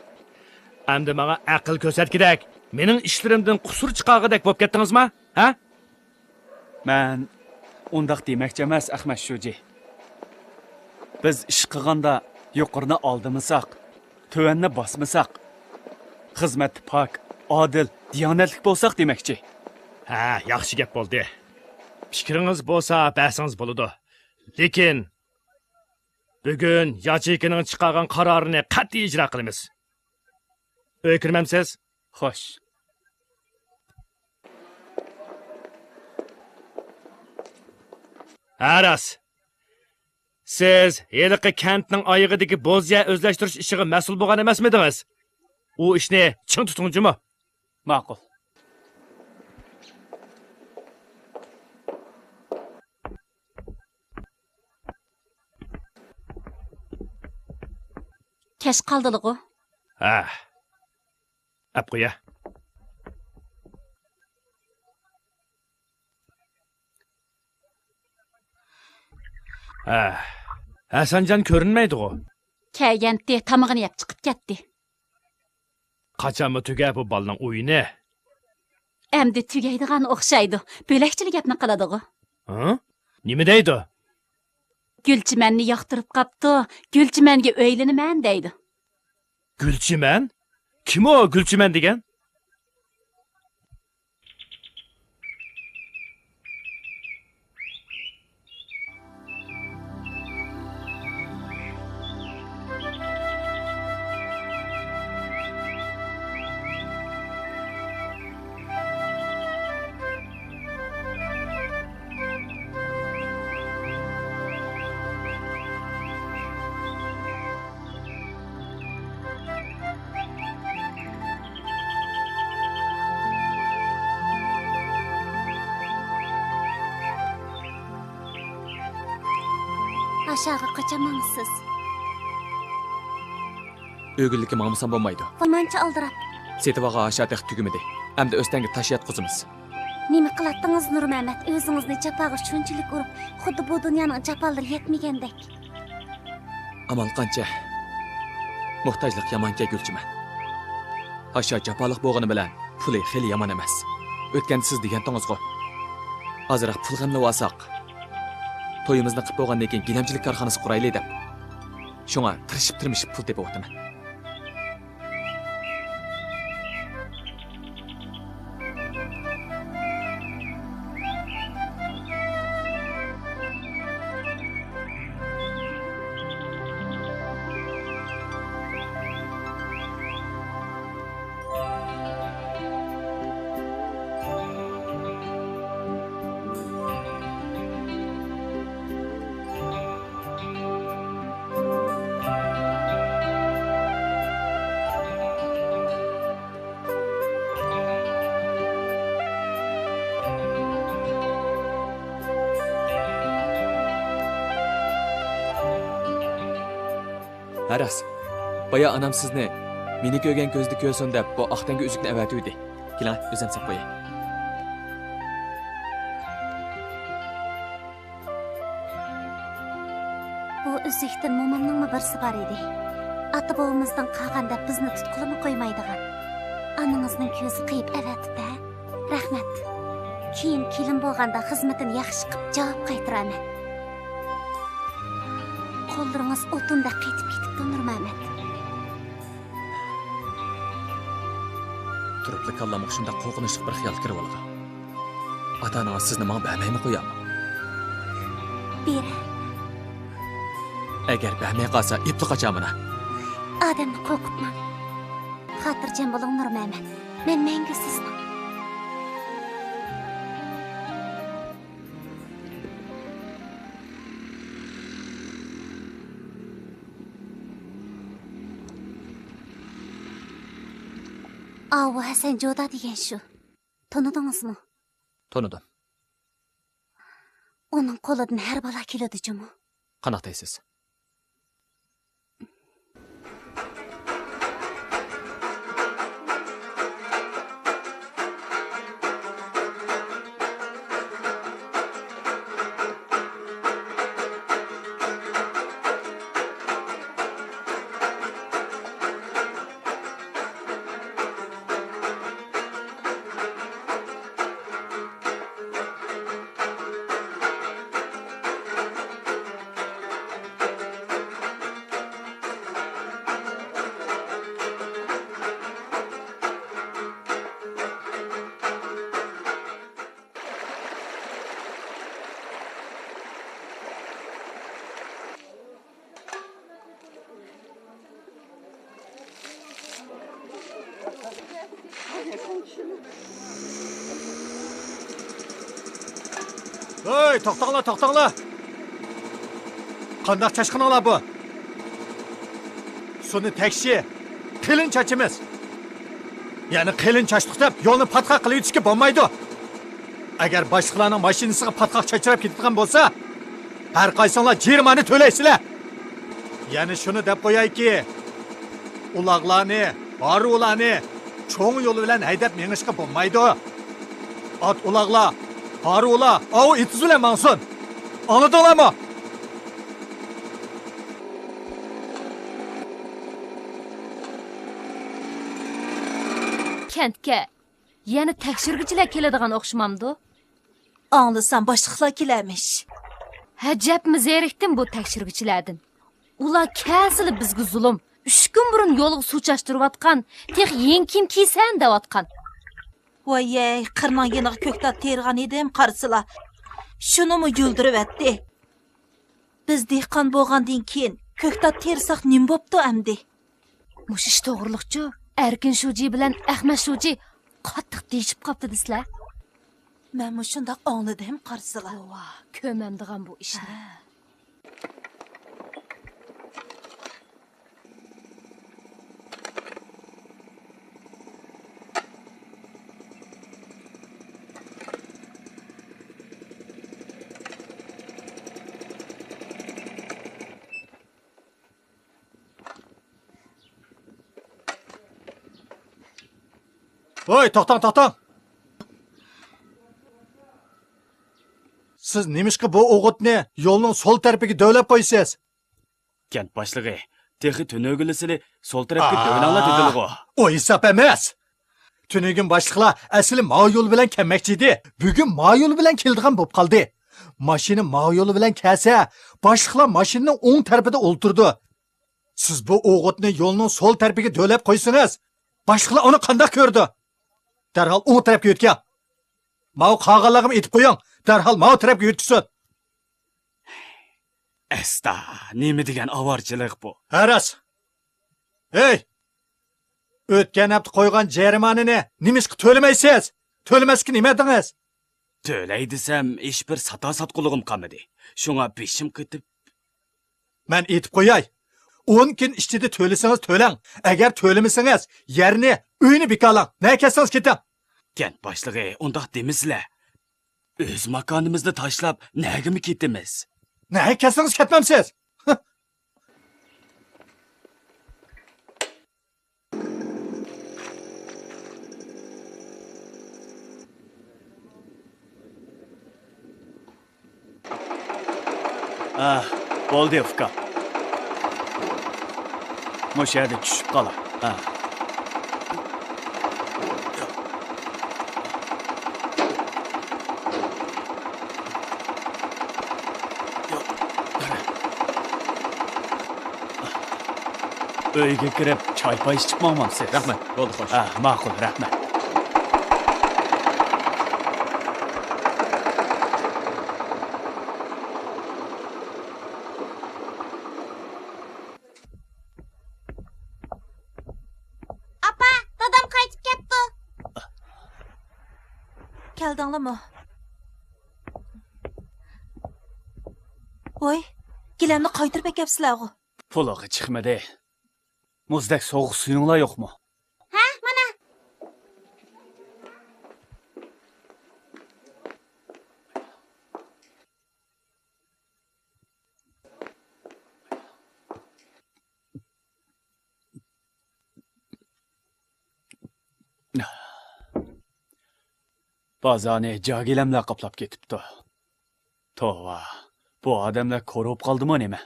ئەمدى ماڭا ئەقىل كۆرسەتكۈدەك، مېنىڭ ئىشلىرىمدىن قۇسۇر چىقارغۇدەك بولۇپ كەتتىڭىزما؟ ھە؟ مەن ئۇنداق دېمەكچى ئەمەس، ئەخمەت شۇجى. بىز ئىش قىلغاندا يۇقىرىنى ئالدىمىساق، تۆۋەننى باسمىساق، خىزمەتتە پاك، ئادىل، دىيانەتلىك بولساق دېمەكچى. ھە، ياخشى گەپ بولدى. پىكرىڭىز بولسا بەرسىڭىز بولىدۇ. لېكىن بۈگۈن ياچېيكىنىڭ چىقارغان قارارىنى قەتئىي ئىجرا قىلىمىز. ئۆيگە كىرمەمسىز؟ خوش. ھە، راست. سىز ھېلىقى كەنتنىڭ ئايىغىدىكى بوز يەر ئۆزلەشتۈرۈش ئىشىغا مەسئۇل بولغان ئەمەسمىدىڭىز؟ ئۇ ئىشنى چىڭ تۇتۇڭ جۇمۇ. ماقۇل. كەچ قالدىلىغۇ؟ ھە. ئەپ قويە. ھە، ھەسەنجان كۆرۈنمەيدىغۇ؟ كەلگەنتى، تامىقىنى يەپ چىقىپ كەتتى. قاچانمۇ تۈگەر بۇ بالىنىڭ ئويۇنى؟ ئەمدى تۈگەيدىغان ئوخشايدۇ. بۆلەكچىلا گەپنى قىلىدىغۇ. ھە؟ نېمە دەيدۇ؟ گۈلچىمەننى ياقتۇرۇپ قاپتۇ. گۈلچىمەنگە ئۆيلىنىمەن دەيدۇ. گۈلچىمەن؟ كىم ئۇ گۈلچىمەن دېگەن؟ ئاشاغا قاچان ماڭىسىز؟ ئۆگۈنلۈككە ماڭمىسام بولمايدۇ. بۇ مانچە ئالدىراپ. سېتىۋالغان ئاشا تېخى تۈگىمىدى. ئەمدى ئۆستەڭگە تاش ياتقۇزىمىز. نېمە قىلاتتىڭىز، نۇرمەمەت؟ ئۆزىڭىزنى جاپاغا شۇنچىلىك ئۇرۇپ، خۇددى بۇ دۇنيانىڭ جاپالىرى يەتمىگەندەك. ئامال قانچە؟ موھتاجلىق يامانكەن، گۈلچىمەن. ئاشا جاپالىق بولغىنى بىلەن پۇلى خېلى يامان ئەمەس. ئۆتكەندە سىز دېگەنتىڭىزغۇ، ئازراق پۇل غەملىۋالساق، تويىمىزنى قىپ بولغاندىن كېيىن گىلەمچىلىك كارخانىسى قۇرايلى دەپ. شۇڭا تىرىشىپ-تىرمىشىپ پۇل تېپىۋاتىمەن. ھە راست. بايا ئانام سىزنى مېنى كۆرگەن كۆزىدە كۆرسۇن دەپ بۇ ئاق تەڭگە ئۈزۈكنى ئەۋەتىۋىدى. كېلىڭە، ئۆزۈم ساپ قوياي. بۇ ئۈزۈكتىن مومامنىڭمۇ بىرسى بار ئىدى. ئاتا-بوۋىمىزدىن قالغان دەپ بىزنى تۇتقىلىمۇ قويمايدىغان. ئانىڭىزنىڭ كۆزى قىيىپ ئەۋەتىپتۇ ھە؟ رەھمەت. كېيىن كېلىن بولغاندا خىزمىتىنى ياخشى قىپ جاۋاب قايتۇرارمەن. قوللىرىڭىز ئوتۇندەك قېتىپ كېتىپتۇ، نۇرمەمەت. تۇرۇپلا كاللامغا شۇنداق قورقۇنچلۇق بىر خىيال كىرىۋالىدۇ. ئاتا-ئانىڭىز سىزنى ماڭا بەرمەيمۇ قويامۇ؟ بېرە. ئەگەر بەرمەي قالسا، ئېپلا قاچامەن ھە. ئادەمنى قورقۇتماڭ. خاتىرجەم بولۇڭ، نۇرمەمەت. مەن مەڭگۈ سىزنىڭ. ئاۋۇ ھەسەن جودا دېگەن شۇ. تونۇدىڭىزمۇ؟ تونۇدۇم. ئۇنىڭ قولىدىن ھەر بالا كېلىدۇ جۇمۇ. قانداق دەيسىز؟ ھەي، توختاڭلار، توختاڭلار! قانداق چاشقىنىڭلار بۇ؟ سۇنى تەكشى، قېلىن چاچىمىز. يەنى قېلىن چاچتۇق دەپ يولنى پاتقاق قىلىۋېتىشكە بولمايدۇ. ئەگەر باشلىقلارنىڭ ماشىنىسىغا پاتقاق چاچراپ كېتىدىغان بولسا، ھەر قايسىڭلار جېرىمانە تۆلەيسىلەر. يەنە شۇنى دەپ قويايكى، ئۇلاغلارنى، ھارۋىلارنى چوڭ يول بىلەن ھەيدەپ مېڭىشقا بولمايدۇ. ئات ئۇلاغلار، ھارۋىلار ئاۋۇ ئېتىز بىلەن ماڭسۇن. ئاڭلىدىڭلارمۇ؟ كەنتكە يەنە تەكشۈرگۈچىلەر كېلىدىغان ئوخشىمامدۇ؟ ئاڭلىسام، باشلىقلار كېلەرمىش. ئەجەبمۇ زېرىكتىم بۇ تەكشۈرگۈچىلەردىن. ئۇلار كەلسىلا بىزگە زۇلۇم. ئۈچ كۈن بۇرۇن يولغا سۇ چاچتۇرۇۋاتقان، تېخى يېڭى كىيىم كىيسەن دەۋاتقان. ۋايەي، قىرنىڭ يېنىغا كۆكتات تېرىغان ئىدىم، قارىسىلا. شۇنىمۇ يۈلدۈرۈۋەتتى. بىز دېھقان بولغاندىن كېيىن كۆكتات تېرىساق نېمە بوپتۇ ئەمدى؟ مۇشۇ ئىش توغرۇلۇقچۇ، ئەركىن شۇجى بىلەن ئەخمەت شۇجى قاتتىق دېيىشىپ قاپتۇ دېسىلە. مەنمۇ شۇنداق ئاڭلىدىم، قارىسىلا. توۋا، كۆرمەمدىغان بۇ ئىشنى. ھە. ھوي، توختاڭ، توختاڭ! سىز نېمىشقا بۇ ئوغۇتنى يولنىڭ سول تەرىپىگە دۆۋىلەپ قويىسىز؟ كەنت باشلىقى، تېخى تۈنۈگۈنلىسىلى سول تەرەپكە دۆۋىلەڭلار دېدىلىغۇ. ئۇ ھېساب ئەمەس. تۈنۈگۈن باشلىقلار ئەسلى ماۋۇ يول بىلەن كەلمەكچى ئىدى. بۈگۈن ماۋۇ يول بىلەن كېلىدىغان بولۇپ قالدى. ماشىنا ماۋۇ يول بىلەن كەلسە، باشلىقلار ماشىنىنىڭ ئوڭ تەرىپىدە ئولتۇرىدۇ. سىز بۇ ئوغۇتنى يولنىڭ سول تەرىپىگە دۆۋىلەپ قويسىڭىز، باشلىقلار ئۇنى قانداق كۆرىدۇ؟ دەرھال ئوڭ تەرەپكە يۆتكەڭ. ماۋۇ قالغانلارغىمۇ ئېيتىپ قويۇڭ، دەرھال ماۋۇ تەرەپكە يۆتكىسۇن. ئەستا، نېمە دېگەن ئاۋارىچىلىق بۇ؟ ھە، راست. ھەي! ئۆتكەن ھەپتە قويغان جەرىمانىنى نېمىشقا تۆلىمەيسىز؟ تۆلىمەسكە نېمە دېدىڭىز؟ تۆلەي دېسەم، ھېچبىر ساتا ساتقۇلۇقۇم قالمىدى. شۇڭا بېشىم قېتىپ. مەن ئېيتىپ قوياي. ئون كۈن ئىچىدە تۆلىسىڭىز تۆلەڭ. ئەگەر تۆلىمىسىڭىز، يەرنى، ئۆينى بىكارلاڭ. نەگە كەتسىڭىز كېتىڭ. كەنت باشلىقى، ئۇنداق دېمىسىلە. ئۆز ماكانىمىزنى تاشلاپ، نەگىمۇ كېتىمىز؟ نەگە كەتسىڭىز كەتمەمسىز؟ ھە، بولدى، ئۇكا. مۇشۇ يەردە چۈشۈپ قالا. ھە. ئۆيگە كىرىپ، چاي-پاي ئىچىپ ماڭمامسىز؟ رەھمەت، بولدى، خوش. ھە، ماقۇل، رەھمەت. ئاپا، دادام قايتىپ كەپتۇ. كەلدىڭلىمۇ؟ ۋاي، گىلەمنى قايتۇرۇپ ئەكەپسىلەرغۇ؟ پۇلىغا چىقمىدى. مۇزدەك سوغۇق سۈيۈڭلار يوقمۇ؟ ھە، مانا. بازارنى جاگىلەملەر قاپلاپ كېتىپتۇ. توۋا، بۇ ئادەملەر كور بولۇپ قالدىمۇ نېمە؟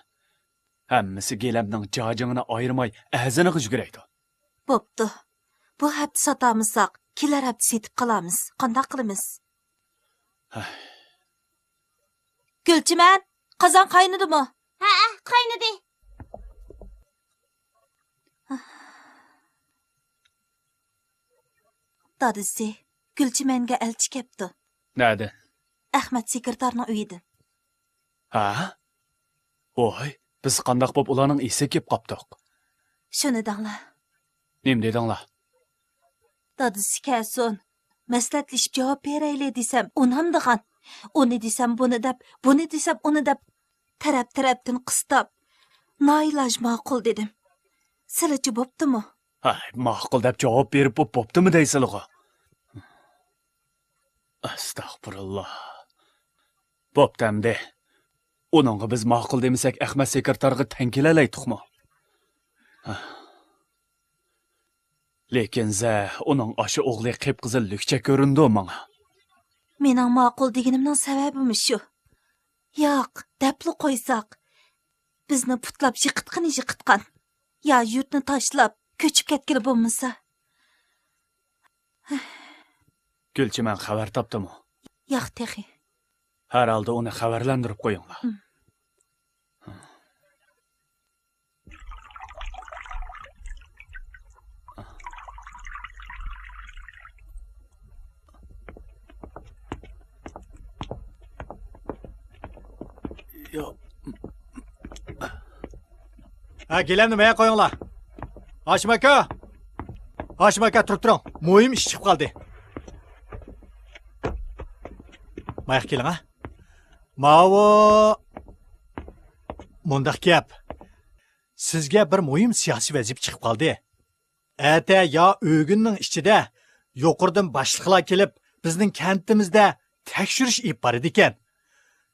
ھەممىسى گىلەمنىڭ جاجىڭىنى ئايرىماي ئەزىنىغا يۈگۈرەيدۇ. بوپتۇ. بۇ ھەپتە ساتالمىساق، كېلەر ھەپتە سېتىپ قالارمىز. قانداق قىلىمىز؟ ھەي. گۈلچىمەن، قازان قاينىدىمۇ؟ ھەئە، قاينىدى. دادىسى، گۈلچىمەنگە ئەلچى كەپتۇ. نەدىن؟ ئەخمەت سېكرېتارنىڭ ئۆيىدىن. ھە؟ ۋاي، بىز قانداق بولۇپ ئۇلارنىڭ ئېسىگە كېلىپ قاپتۇق؟ شۇنى دەڭلار. نېمە دېدىڭلار؟ دادىسى كەلسۇن، مەسلىھەتلىشىپ جاۋاب بېرەيلى دېسەم، ئۇنامدىغان. ئۇنى دېسەم، بۇنى دەپ، بۇنى دېسەم، ئۇنى دەپ، تەرەپ-تەرەپتىن قىستاپ، نائىلاج ماقۇل دېدىم. سىلىچە بوپتۇمۇ؟ ھەي، ماقۇل دەپ جاۋاب بېرىپ بوپ-، بوپتۇمۇ دەيسىلىغۇ؟ ئەستەغپۇرۇللا. بوپتۇ ئەمدى. ئۇنىڭغا بىز ماقۇل دېمىسەك، ئەخمەت سېكرېتارغا تەڭ كېلەلەيتتۇقمۇ؟ ھە. لېكىن زە، ئۇنىڭ ئاشۇ ئوغلى قىپقىزىل لۈكچە كۆرۈندى ماڭا. مېنىڭ ماقۇل دېگىنىمنىڭ سەۋەبىمۇ شۇ. ياق، دەپلا قويساق، بىزنى پۇتلاپ يىقىتقىنى يىقىتقان. يا يۇرتنى تاشلاپ، كۆچۈپ كەتكىلى بولمىسا. گۈلچىمەن خەۋەر تاپتىمۇ؟ ياق، تېخى. ھەر ھالدا ئۇنى خەۋەرلەندۈرۈپ قويۇڭلار. ھە، گىلەمنى مايا قويۇڭلار. ھاشىم ئاكا! ھاشىم ئاكا، تۇرۇپ تۇرۇڭ. مۇھىم ئىش چىقىپ قالدى. ماياق كېلىڭ، ھە. ماۋۇ مۇنداق گەپ. سىزگە بىر مۇھىم سىياسىي ۋەزىپە چىقىپ قالدى. ئەتە يا ئۆگۈننىڭ ئىچىدە يۇقىرىدىن باشلىقلار كېلىپ، بىزنىڭ كەنتىمىزدە تەكشۈرۈش ئېلىپ بارىدىكەن.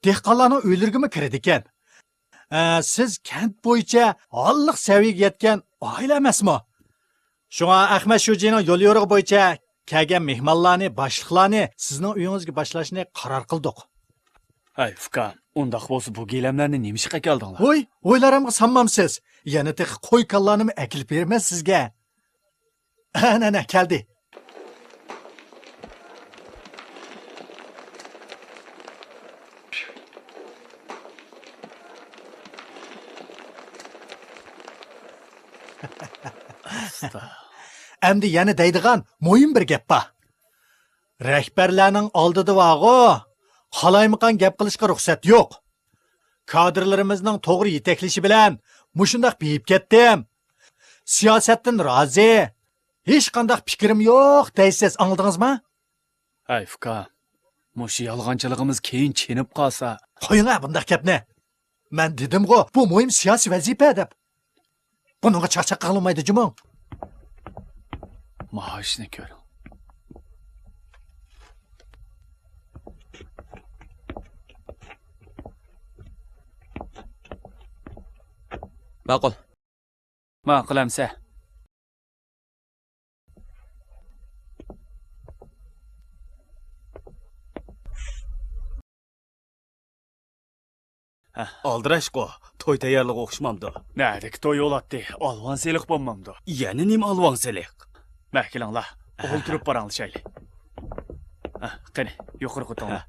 دېھقانلارنىڭ ئۆيلىرىگىمۇ كىرىدىكەن. ئە، سىز كەنت بويىچە ھاللىق سەۋىيەگە يەتكەن ئائىلە ئەمەسمۇ؟ شۇڭا ئەخمەت شۇجىنىڭ يوليورۇقى بويىچە كەلگەن مېھمانلارنى، باشلىقلارنى سىزنىڭ ئۆيىڭىزگە باشلاشنى قارار قىلدۇق. ھەي، ئۇكام، ئۇنداق بولسا بۇ گىلەملەرنى نېمىشقا ئەكەلدىڭلار؟ ھوي، ئويلارامغا سالمامسىز؟ يەنە تېخى قوي كاللارنىمۇ ئەكېلىپ بېرىمەن سىزگە. ئەنە، ئەنە، كەلدى. ئەمدى يەنە دەيدىغان مۇھىم بىر گەپ بار. رەھبەرلەرنىڭ ئالدىدا بارغۇ، قالايمىقان گەپ قىلىشقا رۇخسەت يوق. كادىرلىرىمىزنىڭ توغرا يېتەكلىشى بىلەن مۇشۇنداق بېيىپ كەتتىم. سىياسەتتىن رازى، ھېچقانداق پىكرىم يوق دەيسىز، ئاڭلىدىڭىزما؟ ھەي، ئۇكام، مۇشۇ يالغانچىلىقىمىز كېيىن چېنىپ قالسا. قويۇڭ ھە بۇنداق گەپنى. مەن دېدىمغۇ، بۇ مۇھىم سىياسىي ۋەزىپە دەپ. بۇنىڭغا چاقچاق قىلىنمايدۇ جۇمۇ. مائاشنى كۆرۈڭ. ماقۇل. ماقۇل ئەمسە. ھە. ئالدىراشقۇ، توي تەييارلىقى ئوخشىمامدۇ؟ نەدىكى توي بولاتتى؟ ئالۋاڭ سېلىق بولمامدۇ؟ يەنە نېمە ئالۋاڭ سېلىق؟ مە، كېلىڭلار، ئولتۇرۇپ پاراڭلىشايلى. ھە، قېنى، يۇقىرىغا ئۆتۈڭلار. ھە.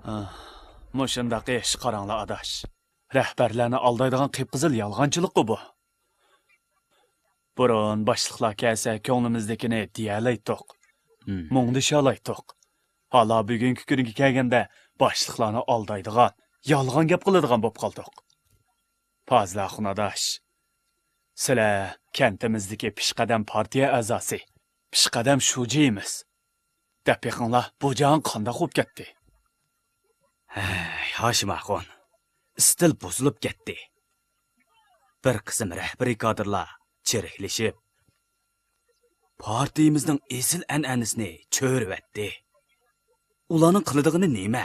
ھە، مۇشۇنداق ئىش، قاراڭلار ئاداش. رەھبەرلەرنى ئالدايدىغان قىپقىزىل يالغانچىلىققۇ بۇ. بۇرۇن باشلىقلار كەلسە كۆڭلىمىزدىكىنى دېيەلەيتتۇق، مۇڭدىشالايتتۇق. ھالا بۈگۈنكى كۈنگە كەلگەندە باشلىقلارنى ئالدايدىغان، يالغان گەپ قىلىدىغان بولۇپ قالدۇق. پازىل ئاخۇن ئاداش، سىلەر كەنتىمىزدىكى پېشقەدەم پارتىيە ئەزاسى، پېشقەدەم شۇجىمىز. دەپ بېقىڭلار، بۇ جاھان قانداق بولۇپ كەتتى؟ ھەي، ھاشىم ئاخۇن، ئىستىل بۇزۇلۇپ كەتتى. بىر قىسىم رەھبىرىي كادىرلار چىرىكلىشىپ، پارتىيىمىزنىڭ ئېسىل ئەنئەنىسىنى چۆرۈۋەتتى. ئۇلارنىڭ قىلىدىغىنى نېمە؟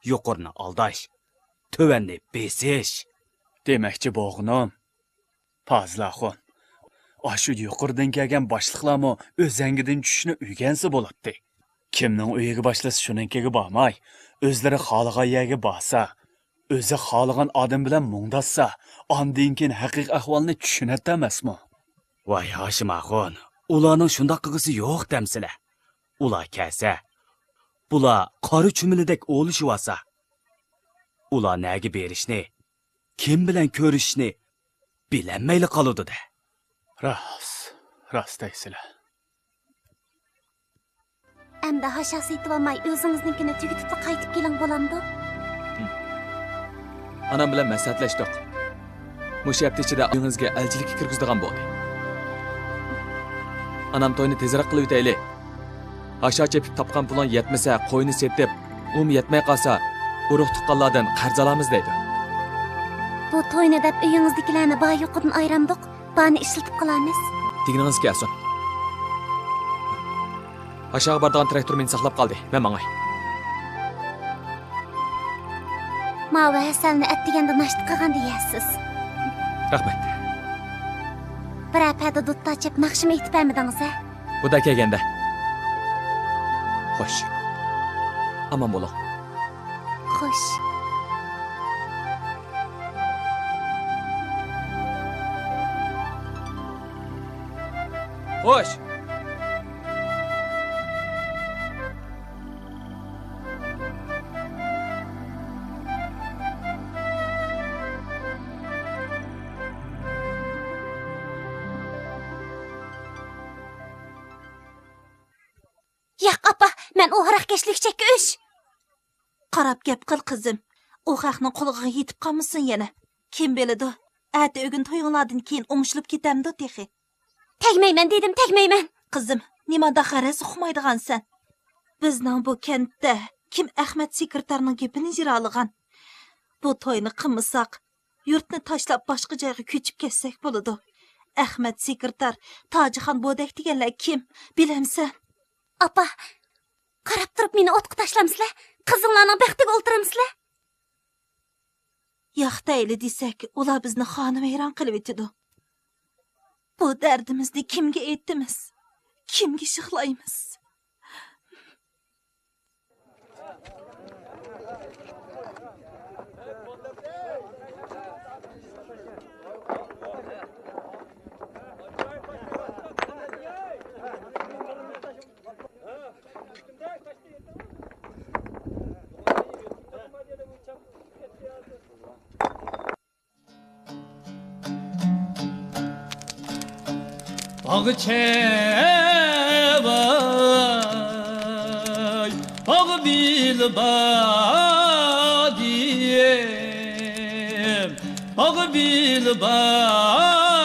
يۇقىرىنى ئالداش، تۆۋەننى بېسىش. دېمەكچى بولغىنىم، پازىل ئاخۇن، ئاشۇ يۇقىرىدىن كەلگەن باشلىقلارمۇ ئۆزەڭگىدىن چۈشۈشنى ئۆگەنسە بولاتتى. كىمنىڭ ئۆيىگە باشلىسا شۇنىڭكىگە بارماي، ئۆزلىرى خالىغان يەرگە بارسا، ئۆزى خالىغان ئادەم بىلەن مۇڭداشسا، ئاندىن كېيىن ھەقىقىي ئەھۋالنى چۈشىنەتتى ئەمەسمۇ؟ ۋاي ھاشىم ئاخۇن، ئۇلارنىڭ شۇنداق قىلغۇسى يوق دەمسىلە. ئۇلار كەلسە، بۇلار قارا چۈمۈلىدەك ئولىشىۋالسا، ئۇلار نەگە بېرىشنى، كىم بىلەن كۆرۈشۈشنى بىلەلمەيلا قالىدۇ-دە. راست، راست دەيسىلە. ئەمدى ھاشا سېتىۋالماي، ئۆزىڭىزنىڭكىنى تۈگىتىپلا قايتىپ كېلىڭ، بولامدۇ؟ ئانام بىلەن مەسلىھەتلەشتۇق. مۇشۇ ھەپتە ئىچىدە ئۆيىڭىزگە ئەلچىلىككە كىرگۈزىدىغان بولدى. ئانام توينى تېزرەك قىلىۋېتەيلى. ھاشا چېپىپ تاپقان پۇلۇڭ يەتمىسە، قوينى سېتىپ، ئۇمۇ يەتمەي قالسا، ئۇرۇق-تۇغقانلاردىن قەرز ئالارمىز دەيدۇ. بۇ توينى دەپ ئۆيىڭىزدىكىلەرنى بار-يوقىدىن ئايرامدۇق، بارنى ئىشلىتىپ قالارمىز. دېگىنىڭىز كەلسۇن. ھاشاغا بارىدىغان تىراكتور مېنى ساقلاپ قالدى. مەن ماڭاي. ماۋۇ ھەسەلنى ئەتىگەندە ناشتا قىلغاندا يەرسىز. رەھمەت. بىرەر پەدە دۇتار چېپ ناخشىمۇ ئېيتىپ بەرمىدىڭىز ھە؟ بۇدا كەلگەندە. خوش. ئامان بولۇڭ. خوش. خوش. ياق، ئاپا، مەن ئۇ ھاراقكەشلىك چەككۈچ. قاراپ گەپ قىل، قىزىم. ئۇ خەقنىڭ قۇلىقىغا يېتىپ قالمىسۇن يەنە. كىم بىلىدۇ، ئەتە ئۆگۈن تويۇڭلاردىن كېيىن ئوڭشىلىپ كېتەمدۇ تېخى. تەگمەيمەن دېدىم، تەگمەيمەن. قىزىم، نېمانداق غەرەز ئۇقمايدىغانسەن؟ بىزنىڭ بۇ كەنتتە كىم ئەخمەت سېكرېتارنىڭ گېپىنى ئىجرالىغان؟ بۇ توينى قىلمىساق، يۇرتنى تاشلاپ باشقا جايغا كۆچۈپ كەتسەك بولىدۇ. ئەخمەت سېكرېتار، تاجىخان بودەك دېگەنلەر كىم؟ بىلەمسەن؟ ئاپا، قاراپ تۇرۇپ مېنى ئوتقا تاشلامسىلەر؟ قىزىڭلارنىڭ بەختىگە ئولتۇرامسىلەر؟ ياق دەيلى دېسەك، ئۇلار بىزنى خانىۋەيران قىلىۋېتىدۇ. بۇ دەردىمىزنى كىمگە ئېيتىمىز؟ كىمگە شىخلايمىز؟ باغچە ۋاي، باغ بىلى بادىيەم، باغ بىلى بادىيەم،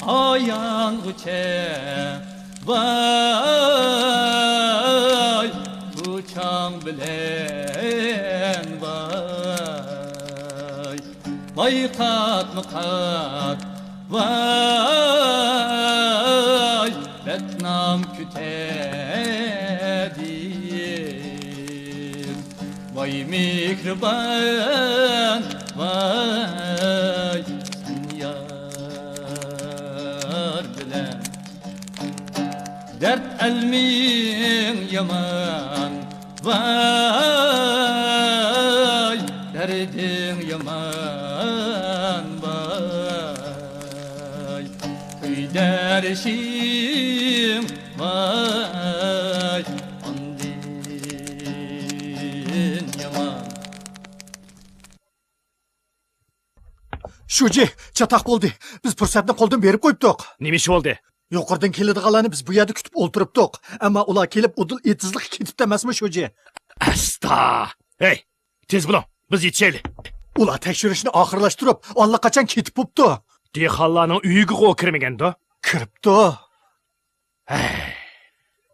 ئايانغۇچە ۋاي، كوچاڭ بىلەن ۋاي، ۋاي قاتمۇ قات ۋاي، بەتنام كۈتەدىم. ۋاي مېھرىبان ۋاي، سەن يار بىلەن دەرد ئەلمىڭ يامان ۋاي، دەردىڭ يامان ۋاي، كۆيدۈرۈشۈڭ ۋاي، ئاندىن يامان. شۇجى، چاتاق بولدى. بىز پۇرسەتنى قولدىن بېرىپ قويۇپتۇق. نېمە ئىش بولدى؟ يۇقىرىدىن كېلىدىغانلارنى بىز بۇ يەردە كۈتۈپ ئولتۇرۇپتۇق. ئەمما ئۇلار كېلىپ ئۇدۇل ئېتىزلىققا كېتىپتۇ ئەمەسمۇ، شۇجى؟ ئەستا! ھەي، تېز بولۇڭ، بىز يېتىشەيلى. ئۇلار تەكشۈرۈشنى ئاخىرلاشتۇرۇپ، ئاللىقاچان كېتىپ بوپتۇ. دېھقانلارنىڭ ئۆيىگىغۇ كىرمىگەندۇ؟ كىرىپتۇ. ھەي،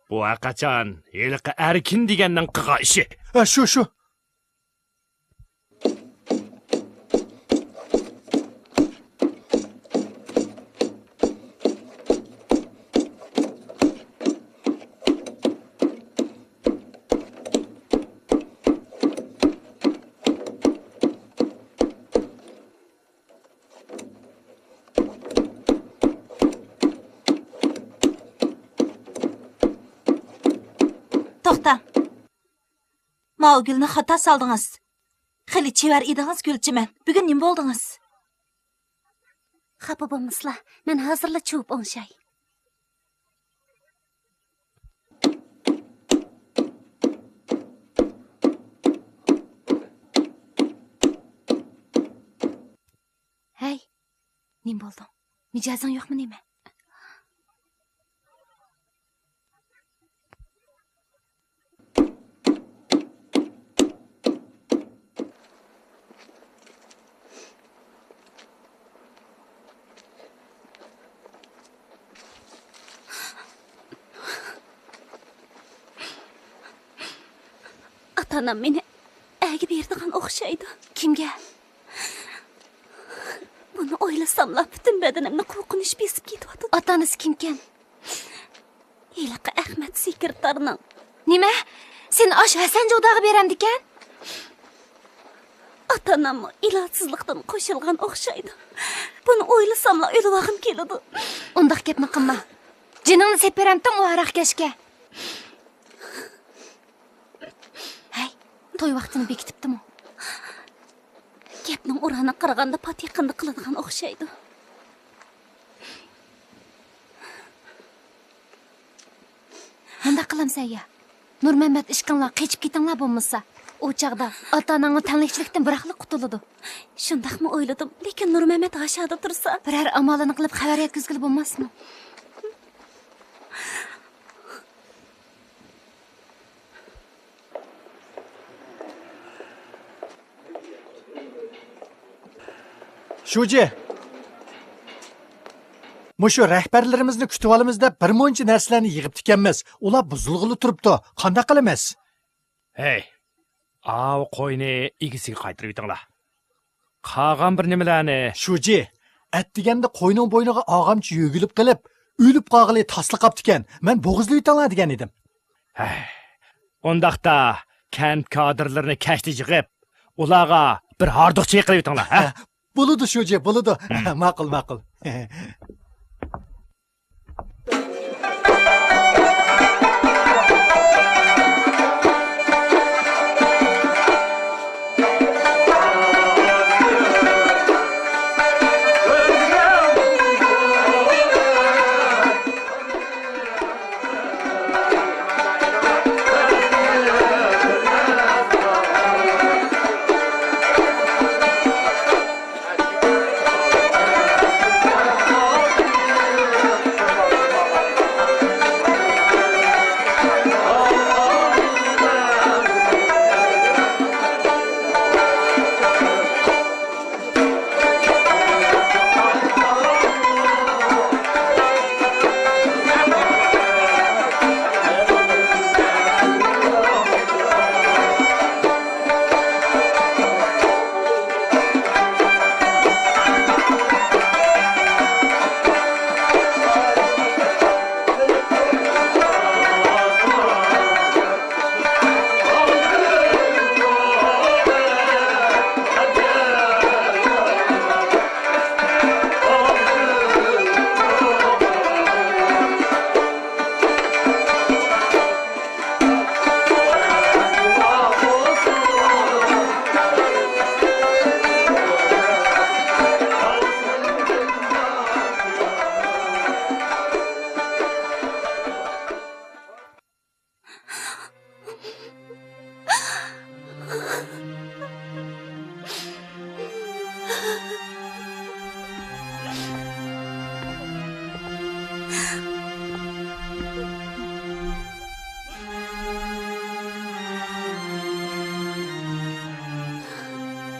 بۇ ھەرقاچان ھېلىقى ئەركىن دېگەننىڭ قىلغان ئىشى. ھە، شۇ، شۇ. توختا. ماۋۇ گۈلنى خاتا سالدىڭىز. خېلى چېۋەر ئىدىڭىز، گۈلچىمەن. بۈگۈن نېمە بولدىڭىز؟ خاپا بولمىسىلا، مەن ھازىرلا چۇۋۇپ ئوڭشاي. ھەي، نېمە بولدۇڭ؟ مىجەزىڭ يوقمۇ نېمە؟ ئاتا-ئانام مېنى ئەرگە بېرىدىغان ئوخشايدۇ. كىمگە؟ بۇنى ئويلىساملا پۈتۈن بەدىنىمنى قورقۇنچ بېسىپ كېتىۋاتىدۇ. ئاتا-ئانىسى كىمكەن؟ ھېلىقى ئەخمەت سېكرېتارنىڭ. نېمە؟ سېنى ئاشۇ ھەسەن جوغداغا بېرەمدىكەن؟ ئاتا-ئاناممۇ ئىلاجسىزلىقتىن قوشۇلغان ئوخشايدۇ. بۇنى ئويلىساملا ئۆلۈۋالغۇم كېلىدۇ. ئۇنداق گەپنى قىلما. جېنىڭنى سېتىپ بېرەمتىڭ ئۇ ھاراقكەشكە؟ ھەي، توي ۋاقتىنى بېكىتىپتىمۇ؟ گەپنىڭ ئورانىغا قارىغاندا پات يېقىندا قىلىدىغان ئوخشايدۇ. بالام سەييا، نۇرمەممەت ئىككىڭلار قېچىپ كېتىڭلار بولمىسا. ئۇ چاغدا ئاتا-ئاناڭلار تەڭلىكچىلىكتىن بىراقلا قۇتۇلىدۇ. شۇنداقمۇ ئويلىدىم، لېكىن نۇرمەممەت ھاشادا تۇرسا. بىرەر ئامالىنى قىلىپ خەۋەر يەتكۈزگىلى بولماسمۇ؟ شۇجى، مۇشۇ رەھبەرلىرىمىزنى كۈتۈۋالىمىز دەپ بىر مۇنچە نەرسىلەرنى يىغىپتىكەنمىز. ئۇلار بۇزۇلغىلى تۇرۇپتۇ. قانداق قىلىمىز؟ ھەي، ئاۋۇ قوينى ئىگىسىگە قايتۇرۇۋېتىڭلار. قالغان بىر نېمىلەرنى. شۇجى، ئەتىگەندە قوينىڭ بوينىغا ئاغامچى يۆگىلىپ قېلىپ، ئۆلۈپ قالغىلى تاسلا قاپتىكەن. مەن بوغۇزلىۋېتىڭلار دېگەن ئىدىم. ھەي، ئۇنداقتا كەنت كادىرلىرىنى كەچتە يىغىپ، ئۇلارغا بىر ھاردۇق چېيى قىلىۋېتىڭلار، ھە؟ بولىدۇ، شۇجى، بولىدۇ. ماقۇل، ماقۇل.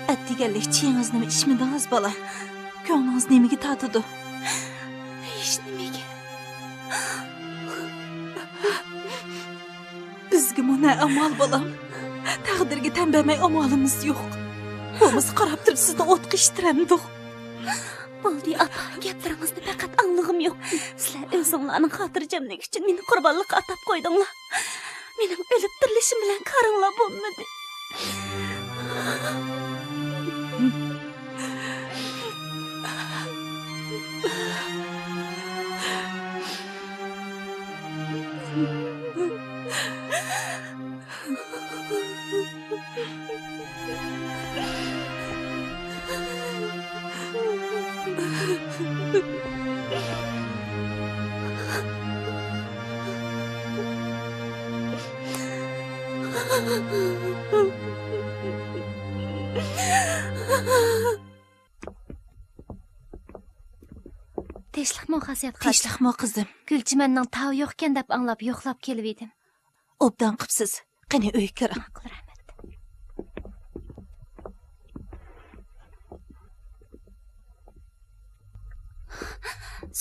ئەتىگەنلىك چېيىڭىزنىمۇ ئىچمىدىڭىز، بالا؟ كۆڭلىڭىز نېمىگە تارتىدۇ؟ ھېچنېمىگە. بىزگىمۇ نە ئامال، بالام؟ تەقدىرگە تەن بەرمەي ئامالىمىز يوق. بولمىسا قاراپ تۇرۇپ سىزنى ئوتقا ئىتتىرەمدۇق. بولدى، ئاپا، گەپلىرىڭىزنى پەقەت ئاڭلىغۇم يوق. سىلەر ئۆزۈڭلارنىڭ خاتىرجەملىكى ئۈچۈن مېنى قۇربانلىققا ئاتاپ قويدۇڭلار. مېنىڭ ئۆلۈپ تىرىلىشىم بىلەن كارىڭلار بولمىدى. تىنچلىقمۇ، خاسىيەت خاتۇن؟ تىنچلىقمۇ، قىزىم؟ گۈلچىمەننىڭ تاۋى يوقكەن دەپ ئاڭلاپ يوقلاپ كېلىۋىدىم. ئوبدان قىپسىز. قېنى، ئۆيگە كىرىڭ. ماقۇل، رەھمەت.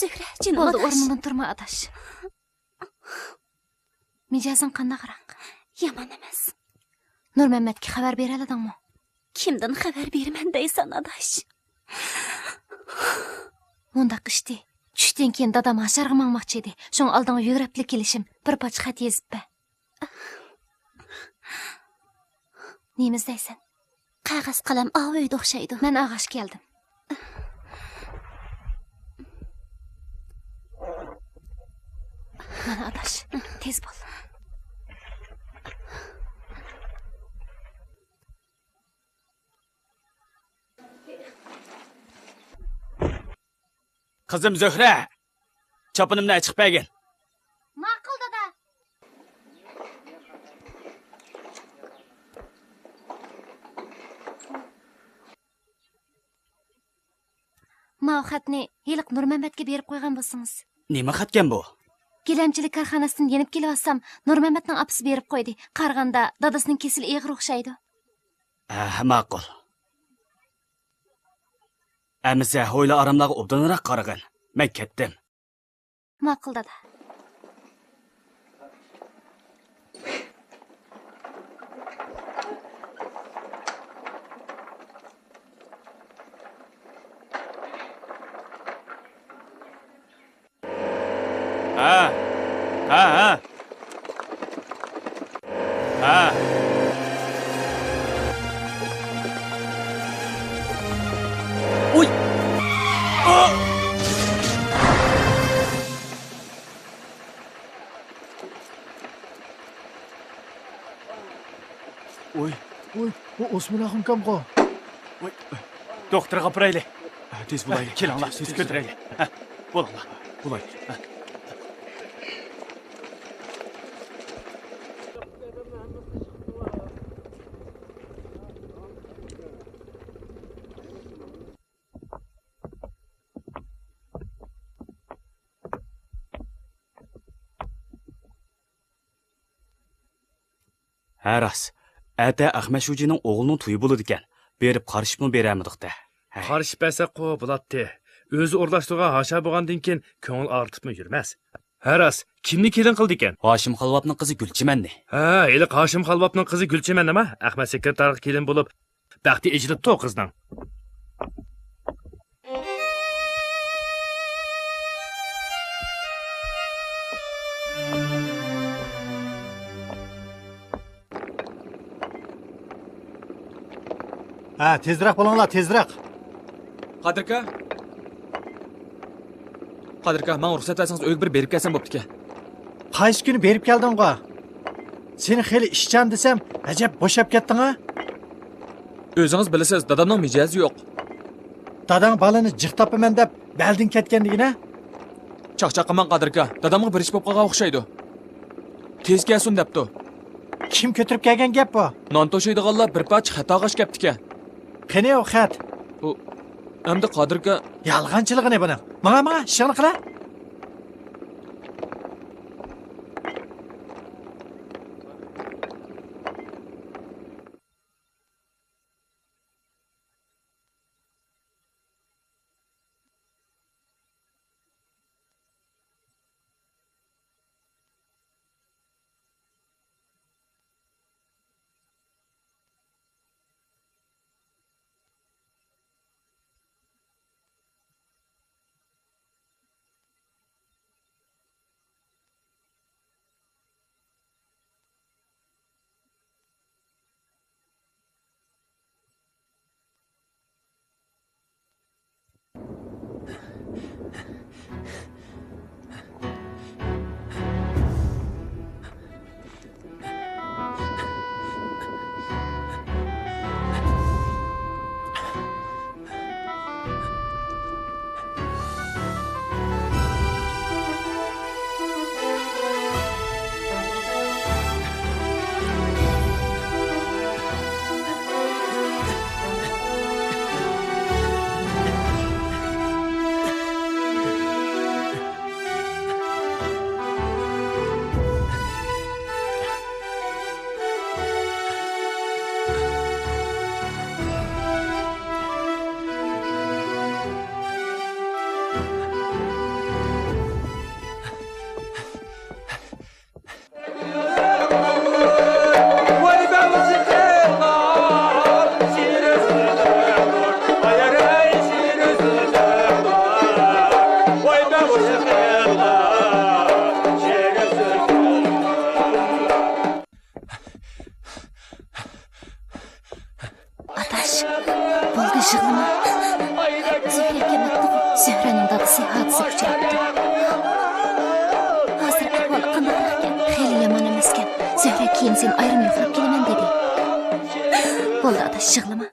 زۆھرە، جېنىم ئاداش. بولدى، ئورنۇڭدىن تۇرما، ئاداش. مىجەزىڭ قانداقراق؟ يامان ئەمەس. نۇرمەممەتكە خەۋەر بېرەلىدىڭمۇ؟ كىمدىن خەۋەر بېرىمەن دەيسەن، ئاداش؟ مۇنداق ئىشتى. چۈشتىن كېيىن دادام ھاشارغا ماڭماقچى ئىدى. شۇڭا ئالدىڭغا يۈگۈرۈپلا كېلىشىم. بىر پارچە خەت يېزىپ بەر. نېمە ئىزدەيسەن؟ قەغەز قەلەم ئاۋۇ ئۆيدە ئوخشايدۇ. مەن ئاغاش كەلدىم. مانا ئاداش، تېز بول. قىزىم زۆھرە، چاپىنىمنى ئېچىپ بەرگىن. ماقۇل، دادا. ماۋۇ خەتنى ھېلىقى نۇرمەمەتكە بېرىپ قويغان بولسىڭىز. نېمە خەتكەن بۇ؟ گىلەمچىلىك كارخانىسىدىن يېنىپ كېلىۋاتسام، نۇرمەمەتنىڭ ئاپىسى بېرىپ قويدى. قارىغاندا، دادىسىنىڭ كېسىلى ئېغىر ئوخشايدۇ. ھە، ماقۇل. ئەمىسە، ھويلا ئاراملارغا ئوبدانراق قارىغىن. مەن كەتتىم. ماقۇل، دادا. ھە. ھە، ھە. ھە. ئۇي! ئا! ئۇي. ئۇي، بۇ ئوسمان ئاخۇنكامغۇ؟ ئۇي. دوختۇرغا ئاپىرايلى. ھە، تېز بولايلى. كېلىڭلار، تېز كۆتۈرەيلى. ھە، بولۇڭلار. بولايلى. ھە. ھە، راست. ئەتە ئەخمەت شۇجىنىڭ ئوغلىنىڭ تويى بولىدىكەن. بېرىپ قارىشىپمۇ بېرەلمىدۇق-دە. ھەي. قارىشىپ بەرسەكقۇ بولاتتى. ئۆزى ئورۇنلاشتۇرغان ھاشا بولغاندىن كېيىن كۆڭۈل ئاغرىتىپمۇ يۈرمەس. ھە، راست. كىمنى كېلىن قىلدىكەن؟ ھاشىم خالۋاپنىڭ قىزى گۈلچىمەننى. ھە، ھېلىقى ھاشىم خالۋاپنىڭ قىزى گۈلچىمەن نېمە؟ ئەخمەت سېكرېتارغا كېلىن بولۇپ، بەختى ئېچىلىپتۇ قىزنىڭ. ھە، تېزرەك بولۇڭلار، تېزرەك. قادىركا. قادىركا، ماڭا رۇخسەت بەرسىڭىز، ئۆيگە بىر بېرىپ كەلسەم بوپتىكەن. قايسى كۈنى بېرىپ كەلدىڭغۇ؟ سېنى خېلى ئىشچان دېسەم، ئەجەب بوشاپ كەتتىڭ-ھە؟ ئۆزىڭىز بىلىسىز، دادامنىڭ مىجەزى يوق. داداڭ بالىنى جىق تاپىمەن دەپ بەلدىن كەتكەن دېگىنە؟ چاقچاق قىلماڭ، قادىركا. دادامغا بىر ئىش بولۇپ قالغان ئوخشايدۇ. تېز كەلسۇن دەپتۇ. كىم كۆتۈرۈپ كەلگەن گەپ بۇ؟ نان توشۇيدىغانلار بىر پارچە خەت ئالغاچ كەپتىكەن. قېنى ئۇ خەت؟ ئۇ، ئەمدى قادىركا. يالغانچىلىقىنى بۇنىڭ. ماڭا، ماڭا، ئىشىڭنى قىلە. ئاداش، بولدى، يىغلىما. زۆھرە كەلمەپتىغۇ؟ زۆھرەنىڭ دادىسى ھادىسىگە ئۇچراپتۇ. ھازىر ئەھۋالى قانداقراقكەن؟ خېلى يامان ئەمەسكەن. زۆھرە كېيىن سېنى ئايرىم يوقلاپ كېلىمەن دېدى. بولدى ئاداش، يىغلىما.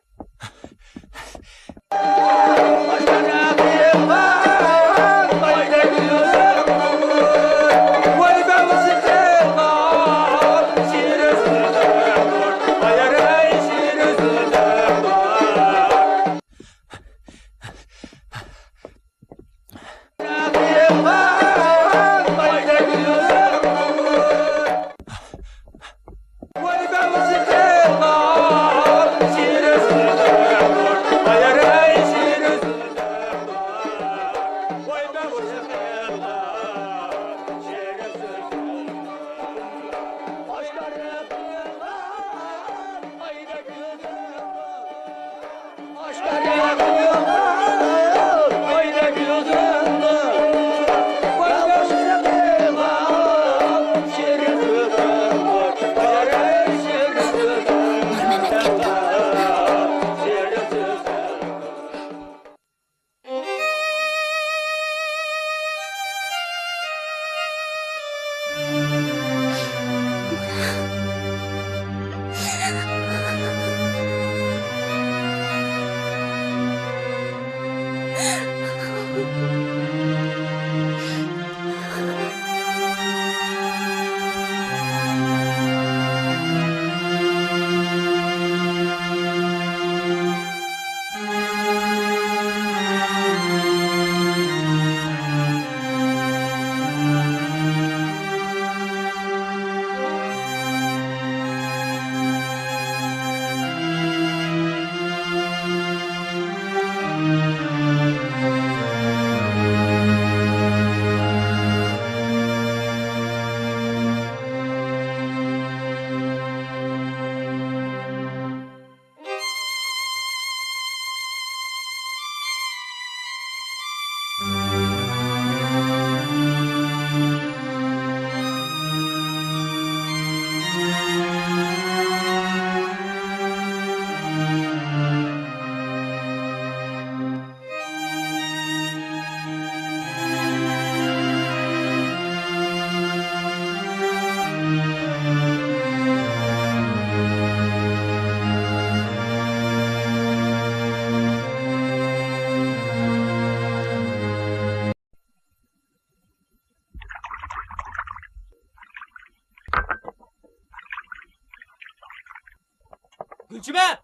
گۈلچىمەن،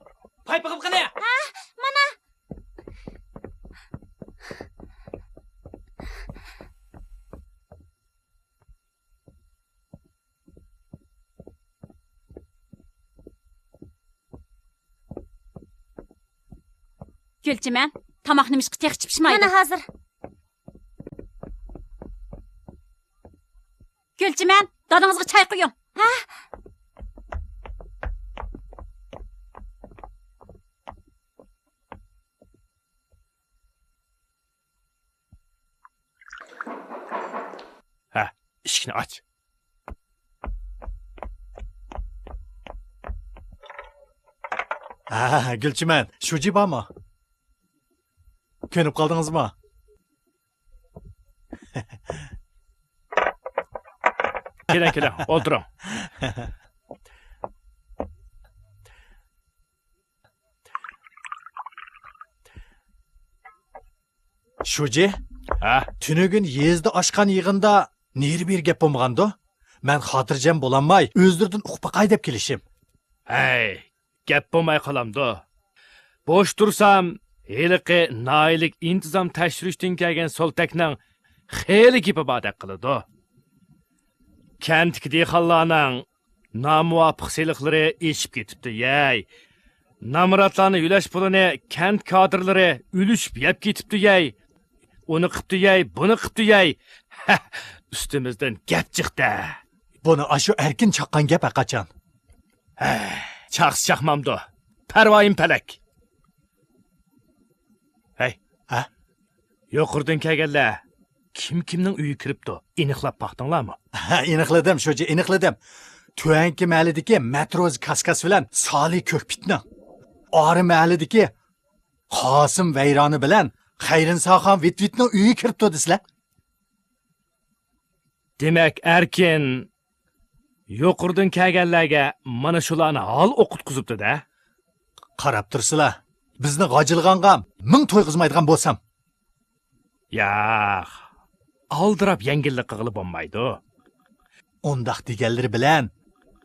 پايپىقىم قېنى؟ ھە، مانا. گۈلچىمەن، تاماق نېمىشقا تېخىچە پىشمايدۇ؟ مانا ھازىر. گۈلچىمەن، دادىڭىزغا چاي قۇيۇڭ. ھە؟ ھە، ئىشىكنى ئاچ. ھە، گۈلچىمەن، شۇجى بارمۇ؟ كۆنۈپ قالدىڭىزمۇ؟ كېلىڭ، كېلىڭ، ئولتۇرۇڭ. شۇجى؟ ھە؟ تۈنۈگۈن يېزىدا ئاچقان يىغىندا نېرى-بېرى گەپ بولمىغاندۇ؟ مەن خاتىرجەم بولالماي، ئۆزلىرىدىن ئۇقۇپ باقاي دەپ كېلىشىم. ھەي، گەپ بولماي قالامدۇ؟ بوش تۇرسام، ھېلىقى ناھىيىلىك ئىنتىزام تەكشۈرۈشتىن كەلگەن سولتەكنىڭ خېلى گېپى باردەك قىلىدۇ. كەنتتىكى دېھقانلارنىڭ نامۇۋاپىق سېلىقلىرى ئېشىپ كېتىپتۇ يەي. نامراتلارنى يۆلەش پۇلىنى كەنت كادىرلىرى ئۈلۈشۈپ يەپ كېتىپتۇ يەي. ئۇنى قىپتۇ يەي، بۇنى قىپتۇ يەي. ھە، ئۈستىمىزدىن گەپ چىقتى. بۇنى ئاشۇ ئەركىن چاققان گەپ ھەققاچان. ھە، چاقسا چاقمامدۇ؟ پەرۋايىم پەلەك. ھەي. ھە؟ يۇقىرىدىن كەلگەنلەر كىم كىمنىڭ ئۆيىگە كىرىپتۇ؟ ئېنىقلاپ باقتىڭلارمۇ؟ ھە، ئېنىقلىدىم، شۇجى، ئېنىقلىدىم. تۆۋەنكى مەھەللىدىكى مەتروزا كاسكاس بىلەن سالى كۆكپىتنىڭ، ئارا مەھەللىدىكى قاسىم ۋەيرانى بىلەن خەيرىنساخان ۋىتۋىتنىڭ ئۆيىگە كىرىپتۇ دېسىلە. دېمەك، ئەركىن يۇقىرىدىن كەلگەنلەرگە مانا شۇلارنى ھال ئوقۇتقۇزۇپتۇ-دە. قاراپ تۇرسىلا، بىزنى غاجىلىغانغا مىڭ تويغۇزمايدىغان بولسام. ياق، ئالدىراپ يەڭگىللىك قىلغىلى بولمايدۇ. ئۇنداق دېگەنلىرى بىلەن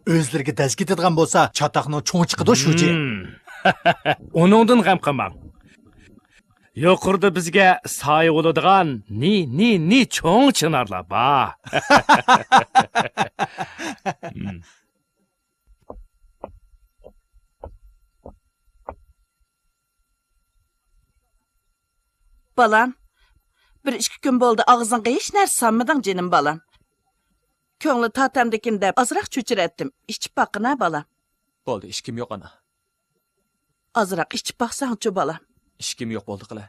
ئۆزلىرىگە دەز كېتىدىغان بولسا، چاتاقنىڭ چوڭى چىقىدۇ، شۇجى. ھىم. ئۇنىڭدىن غەم قىلماڭ. يۇقىرىدا بىزگە سايە بولىدىغان نى، نى، نى چوڭ چىنارلار بار. ھىم. بالام، بىر ئىككى كۈن بولدى، ئاغزىڭغا ھېچ نەرسە سالمىدىڭ، جېنىم بالام. كۆڭلى تاتەمدىكىن دەپ ئازراق چۆچۈرەتتىم. ئىچىپ باققىنا، بالام. بولدى، ئىچكۈم يوق، ئانا. ئازراق ئىچىپ باقساڭچۇ، بالام. ئىچكۈم يوق، بولدى قىلە.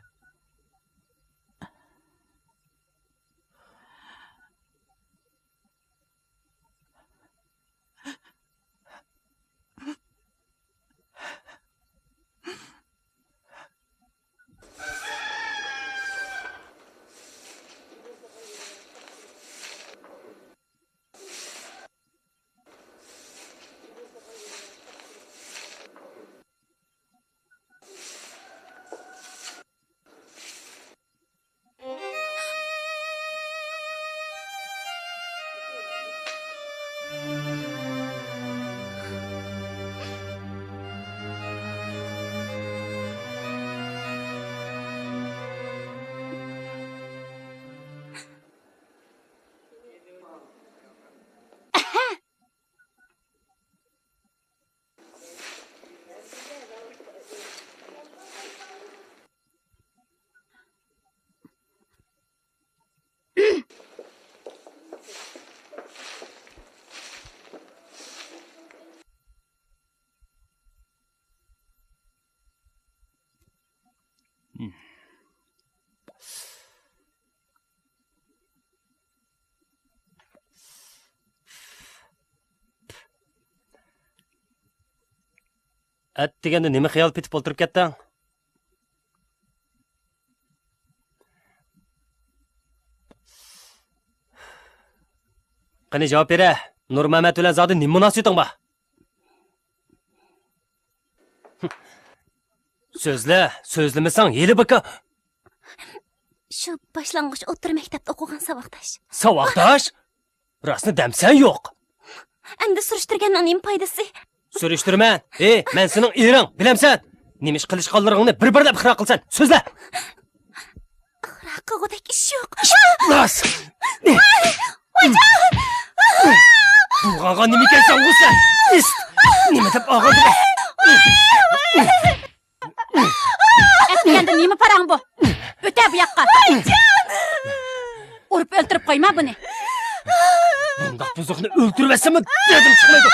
ئەتىگەندە نېمە خىيال پېتىپ ئولتۇرۇپ كەتتىڭ؟ قېنى جاۋاب بېرە، نۇرمەمەت بىلەن زادى نېمە مۇناسىۋىتىڭ بار؟ سۆزلە، سۆزلىمىسەڭ ھېلى بىكار. شۇ باشلانغۇچ ئوتتۇرا مەكتەپتە ئوقۇغان ساۋاقداش. ساۋاقداش؟ راستنى دەمسەن يوق. ئەمدى سۈرۈشتۈرگەننىڭ نېمە پايدىسى؟ سۈرۈشتۈرمە. ھېي، مەن سېنىڭ ئېرىڭ، بىلەمسەن؟ نېمە ئىش قىلىشقانلىرىڭنى بىر-بىرلەپ ئىقرار قىلسەن. سۆزلە. ئىقرار قىلغۇدەك ئىش يوق. ئىپلاس! بۇلغانغا نېمە ئىكەنسەن ئۇ سەن؟ نېمە دەپ ئاغرىدى؟ ئەتىگەندە نېمە پاراڭ بۇ؟ ئۆتە بۇ ياققا. ئۇرۇپ ئۆلتۈرۈپ قويما بۇنى. بۇنداق بۇزۇقنى ئۆلتۈرۈۋەتسەممۇ دەردىم چىقمايدۇ.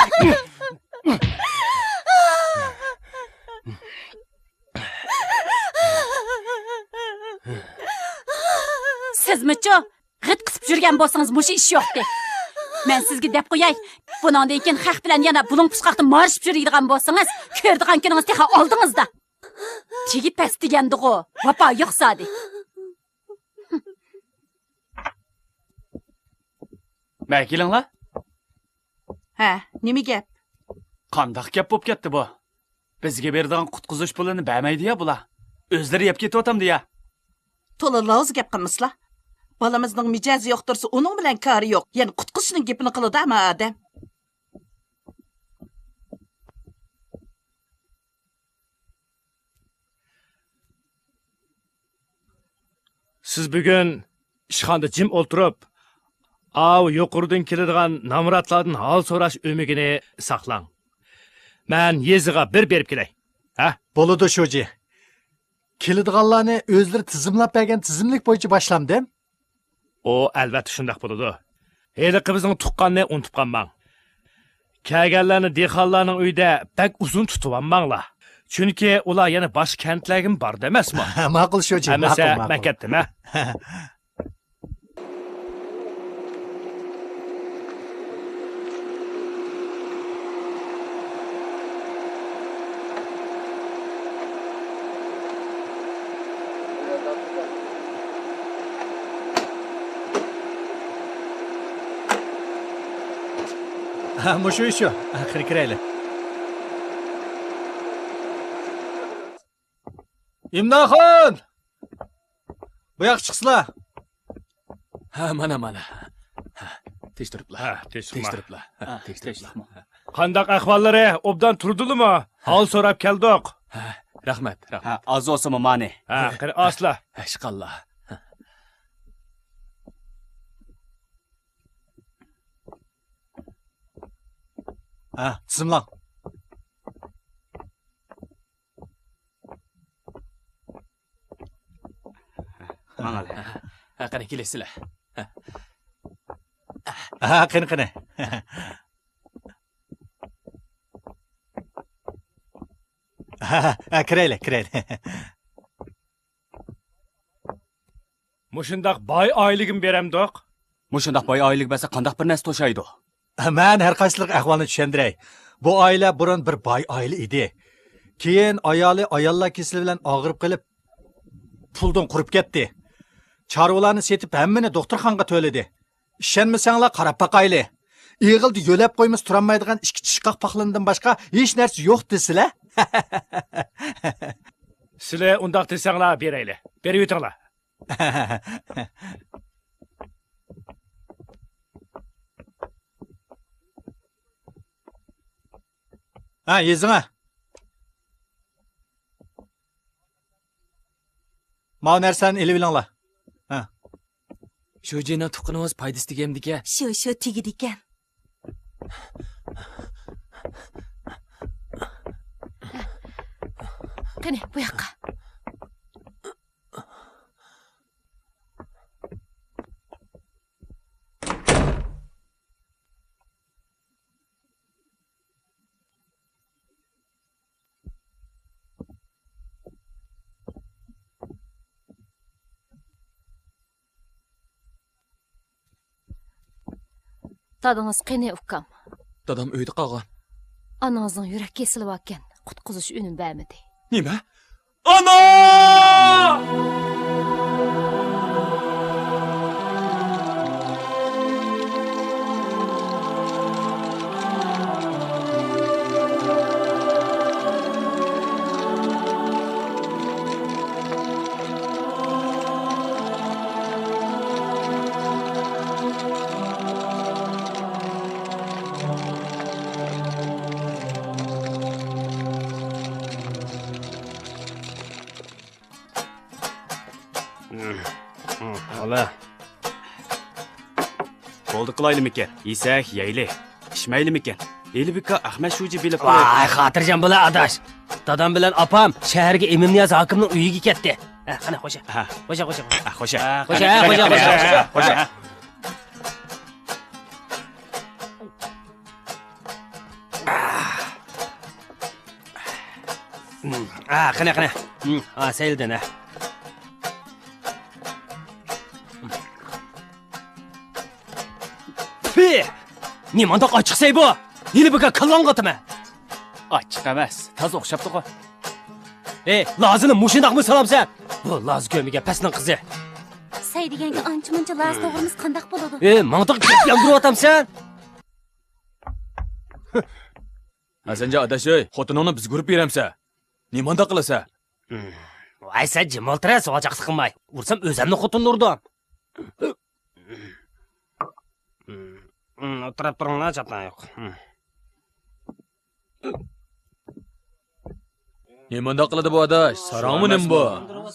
سىزمۇچۇ؟ غىت قىسىپ يۈرگەن بولسىڭىز مۇشۇ ئىش يوقتى. مەن سىزگە دەپ قوياي، بۇنىڭدىن كېيىن خەق بىلەن يەنە بۇلۇڭ پۇچقاقتا مارشىپ يۈرىدىغان بولسىڭىز، كۆرىدىغان كۈنىڭىز تېخى ئالدىڭىزدا. تېگى پەس دېگەندىغۇ، ۋاپا يوق زادى. مە كېلىڭلار. ھە، نېمە گەپ؟ قانداق گەپ بولۇپ كەتتى بۇ؟ بىزگە بېرىدىغان قۇتقۇزۇش پۇلىنى بەرمەيدۇ يا بۇلار. ئۆزلىرى يەپ كېتىۋاتامدۇ يا؟ تولا لاۋزا گەپ قىلمىسىلا. بالىمىزنىڭ مىجەزى يوقتۇرسا، ئۇنىڭ بىلەن كارى يوق. يەنە قۇتقۇزۇشنىڭ گېپىنى قىلىدۇ ھەممە ئادەم. سىز بۈگۈن ئىشخانىدا جىم ئولتۇرۇپ، ئاۋۇ يۇقىرىدىن كېلىدىغان نامراتلاردىن ھال سوراش ئۆمىكىنى ساقلاڭ. مەن يېزىغا بىر بېرىپ كېلەي. ھە؟ بولىدۇ، شۇجى. كېلىدىغانلارنى ئۆزلىرى تىزىملاپ بەرگەن تىزىملىك بويىچە باشلامدىم؟ ئۇ ئەلۋەتتە شۇنداق بولىدۇ. ھېلىقى بىزنىڭ تۇغقاننى ئۇنتۇپ قالماڭ. كەلگەنلەرنى دېھقانلارنىڭ ئۆيىدە بەك ئۇزۇن تۇتۇۋالماڭلار. چۈنكى ئۇلار يەنە باشقا كەنتلەرگىمۇ بارىدۇ ئەمەسمۇ؟ ماقۇل، شۇجى، ئەمىسە ماقۇل، ماقۇل. مەن كەتتىم، ھە؟ ھە، مۇشۇ ئىش شۇ. ھە، قېنى كىرەيلى. ئىمداخۇن! بۇ ياققا چىقسىلا. ھە، مانا، مانا. ھە، تىنچ تۇرۇپلا. ھە، تىنچ تۇرۇپلا. ھە، تىنچ تۇرۇپلا. قانداق ئەھۋاللىرى؟ ئوبدان تۇردىلىمۇ؟ ھال سوراپ كەلدۇق. ھە، رەھمەت، رەھمەت. ھە، ئاز بولسىمۇ مانى. ھە، قېنى ئاسلا. ھە، ئىشقاللا. ھە، تىزىملاڭ. ماڭالا. ھە، قېنى كېلىسىلە. ھە، قېنى، قېنى. ھە، ھە، كىرەيلى، كىرەيلى. مۇشۇنداق باي ئائىلىگىمۇ بېرەمدۇق؟ مۇشۇنداق باي ئائىلىگە بەرسە قانداق بىر نەرسە توشايدۇ؟ مەن ھەر قايسىلىق ئەھۋالنى چۈشەندۈرەي. بۇ ئائىلە بۇرۇن بىر باي ئائىلە ئىدى. كېيىن ئايالى ئاياللار كېسىلى بىلەن ئاغرىپ قېلىپ، پۇلدىن قۇرۇپ كەتتى. چارۋىلارنى سېتىپ ھەممىنى دوختۇرخانىغا تۆلىدى. ئىشەنمىسەڭلار قاراپ باقايلى. ئېغىلدا يۆلەپ قويمىسا تۇرالمايدىغان ئىككى چىشقاق پاقلىنىدىن باشقا ھېچ نەرسە يوق دېسىلە. سىلە ئۇنداق دېسەڭلار بېرەيلى. بېرىۋېتىڭلار. ھە، يېزىڭە. ماۋۇ نەرسىلەرنى ئېلىۋېلىڭلار. ھە. شۇجىنىڭ تۇغقىنىڭىز پايدىسى تېگەمدىكەن. شۇ، شۇ تېگىدىكەن. قېنى، بۇ ياققا. دادىڭىز قېنى، ئۇكام؟ دادام ئۆيدە قالغان. ئانىڭىزنىڭ يۈرەك كېسىلى باركەن، قۇتقۇزۇش ئۈنۈم بەرمىدى. نېمە؟ ئانا! بولدى قىلايلىمىكىن؟ يېسەك يەيلى، ئىچمەيلىمىكىن؟ ھېلى بىكار ئەخمەت شۇجى بىلىپ قوي. ۋاي، خاتىرجەم بولا ئاداش. دادام بىلەن ئاپام شەھەرگە ئىمىمنىياز ھاكىمنىڭ ئۆيىگە كەتتى. ھە، قېنى، خوشە. ھە. خوشە، خوشە، خوشە. ھە، خوشە. خوشە، ھە، خوشە، خوشە. خوشە. ھە، قېنى، قېنى. ھە، سەيلىدىن، ھە. پى! نېمانداق ئاچچىقسەي بۇ؟ ھېلى بىكار كاللاڭغا ئاتىمەن. ئاچچىق ئەمەس، تازا ئوخشاپتىغۇ. ئەي، لازىنى مۇشۇنداقمۇ سالامسەن؟ بۇ لازا كۆرمىگەن پەسنىڭ قىزى. سەي دېگەنگە ئانچە-مۇنچە لازا توغرىمىسا قانداق بولىدۇ؟ ئەي، ماڭا گەپ ياندۇرۇۋاتامسەن؟ ھەسەنجان ئاداش، ئەي، خوتۇنۇڭنى بىزگە ئۇرۇپ بېرەمسەن؟ نېمانداق قىلىسەن؟ ۋاي، سەن جىم ئولتۇر، سوغاچاقلىق قىلماي. ئۇرسام ئۆزۈمنى خوتۇننى ئۇردۇم. ئولتۇرۇپ تۇرۇڭلار، چاتاق يوق. نېمانداق قىلىدۇ بۇ ئاداش؟ ساراڭمۇ نېمە بۇ؟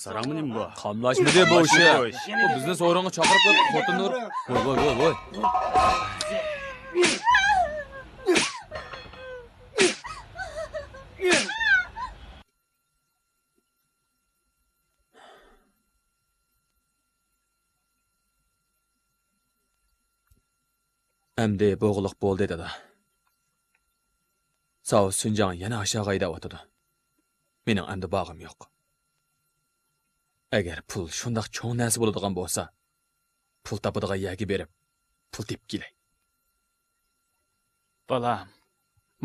ساراڭمۇ نېمە بۇ؟ قاملاشمىدى بۇ ئىشى. بۇ بىزنى سورۇنغا چاقىرىپ قويۇپ خوتۇننى ئۇرۇپ. ۋوي، ۋوي، ۋوي، ۋوي. ئەمدى بولغۇلۇق بولدى، دادا. ساۋۇت شىنجاڭ يەنە ئاشاغا ھەيدەۋاتىدۇ. مېنىڭ ئەمدى بارغۇم يوق. ئەگەر پۇل شۇنداق چوڭ نەرسە بولىدىغان بولسا، پۇل تاپىدىغان يەرگە بېرىپ، پۇل تېپىپ كېلەي. بالام،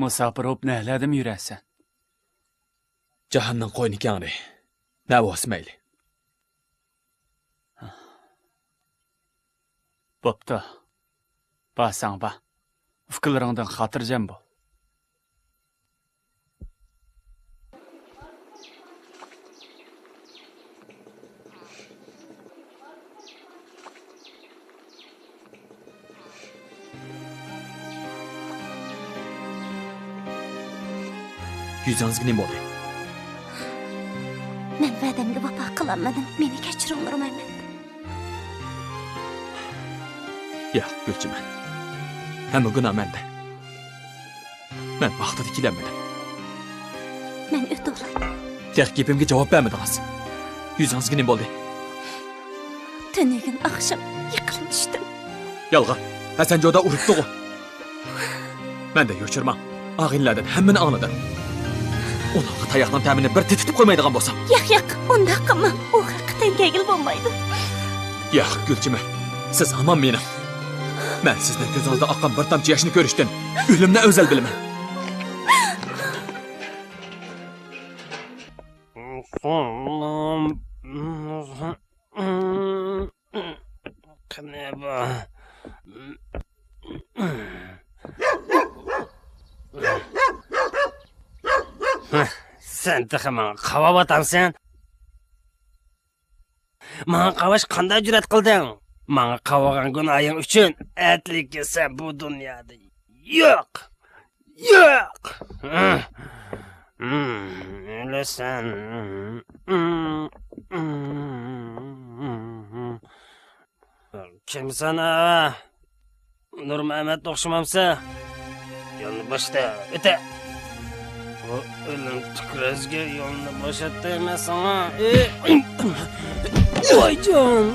مۇساپىر بولۇپ نەلەردىمۇ يۈرەسەن؟ جاھاننىڭ قوينى كەڭرى، نەۋاسى مەيلى. بوپتۇ. بارساڭ بار. ئۇكىلىرىڭدىن خاتىرجەم بول. يۈزىڭىزگە نېمە بولدى؟ مەن ۋەدەمگە ۋاپا قىلالمىدىم. مېنى كەچۈرۈڭلار، مەمەت. ياق، گۈلچىمەن. ھەممە گۇناھ مەندە. مەن ۋاقتىدا كېلەلمىدىم. مەن ئۆتۈۋالاي. تېخى گېپىمگە جاۋاب بەرمىدىڭىز. يۈزىڭىزگە نېمە بولدى؟ تۈنۈگۈن ئاخشام يىقىلىپ چۈشتۈم. يالغان. ھەسەن جودا ئۇرۇپتىغۇ. مەندىن يوشۇرماڭ. ئاغىنىلەردىن ھەممىنى ئاڭلىدىم. ئۇنىڭغا تاياقنىڭ تەمىنى بىر تېتىتىپ قويمايدىغان بولسام. ياق، ياق، ئۇنداق قىلماڭ. ئۇ ھەققى تەڭگەگىلى بولمايدۇ. ياق، گۈلچىمەن. سىز ھامان مېنىڭ. مەن سىزنىڭ كۆزىڭىزدىن ئاققان بىر تامچە ياشنى كۆرۈشتىن ئۆلۈمنى ئەۋزەل بىلىمەن. قېنى بۇ؟ سەن تېخى ماڭا قاۋاۋاتامسەن؟ ماڭا قاۋاش قانداق جۈرئەت قىلدىڭ؟ ماڭا قاۋىغان گۇناھىڭ ئۈچۈن ئەتىلىككە سەن بۇ دۇنيادا يوق! ياق! ئۆلىسەن. كىمسەن ھە؟ نۇرمەمەتكە ئوخشىمامسەن؟ يولنى بوشىتە، ئۆتە. بۇ ئۆلۈم تۈكرەشكە يولنى بوشات دەيمەن ساڭا. ۋايجان!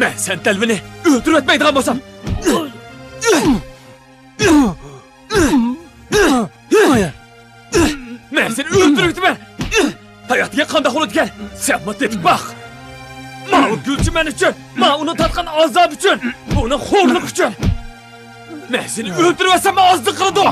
مەن سەن تەلۋىنى ئۆلتۈرۈۋەتمەيدىغان بولسام. مەن سېنى ئۆلتۈرۈۋېتىمەن. ھاياتىغا قانداق بولىدىكەن؟ سەنمۇ تېتىپ باق. ماۋۇ گۈلچىمەن ئۈچۈن، ماۋۇ ئۇنىڭ تارتقان ئازابى ئۈچۈن، ئۇنىڭ خورلۇقى ئۈچۈن. مەن سېنى ئۆلتۈرۈۋەتسەممۇ ئازلىق قىلىدۇ.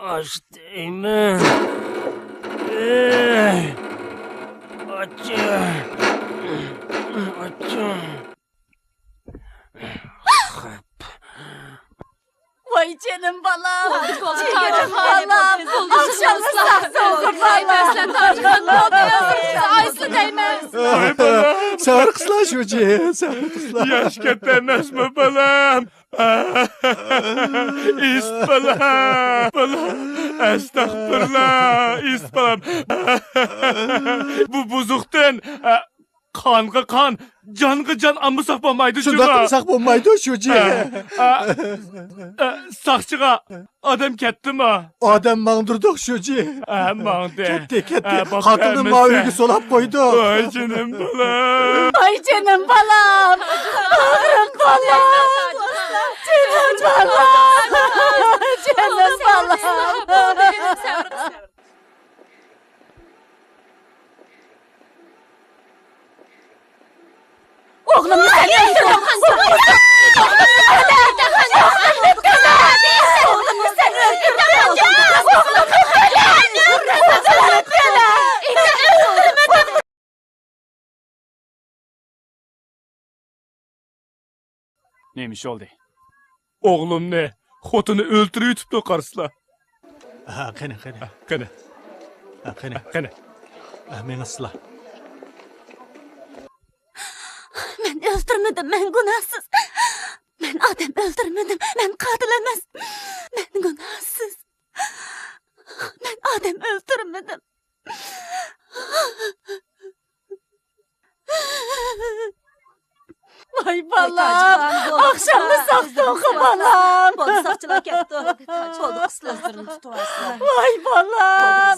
ئاچ دەيمەن. ئېي! ئاچچىق! ئاچچىق! ۋاي جېنىم بالام، جېنىم بالام، ئاخشاممۇ ساق بولغۇر بالام. ئايسى دەيمەن. سەۋر قىلسىلا شۇجى، سەۋر قىلسىلا. ياش كەتتى ئەمەسمۇ بالام؟ ئىس بالا، بالا، ئەستەغپۇرۇللا، ئىس بالام. بۇ بۇزۇقتىن، قانغا قان، جانغا جان ئالمىساق بولمايدۇ، شۇنداق جۇما. قىلمىساق بولمايدۇ، شۇجى. ئە، ئە، ئە، ساقچىغا ئادەم كەتتىمۇ؟ ئادەم ماڭدۇردۇق، شۇجى. ئە، ماڭدى. كەتتى، كەتتى. ئە، بوپتۇ، قاتىلنى ھەممىسى. ماۋۇ يەرگە سولاپ قويدۇق. ۋاي جېنىم بالام. ۋاي جېنىم بالام. باغرىم بالام. جېنىم بالام. جېنىم بالام. ئوغلۇمنى سەن ئۆلتۈردۈڭ! نېمە ئىش بولدى؟ ئوغلۇمنى خوتۇنى ئۆلتۈرۈۋېتىپتۇ، قارىسىلا. ھە، قېنى، قېنى. ھە، قېنى. ھە، قېنى. ھە، قېنى. ھە، مېڭىسىلا. مەن ئۆلتۈرمىدىم، مەن گۇناھسىز. مەن ئادەم ئۆلتۈرمىدىم، مەن قاتىل ئەمەس. مەن گۇناھسىز. مەن ئادەم ئۆلتۈرمىدىم. ۋاي بالام، ئاخشاممۇ ساقتۇڭغۇ بالام. بولدى، ساقچىلار كەپتۇ. بولدى، قىسلا. ۋاي بالام.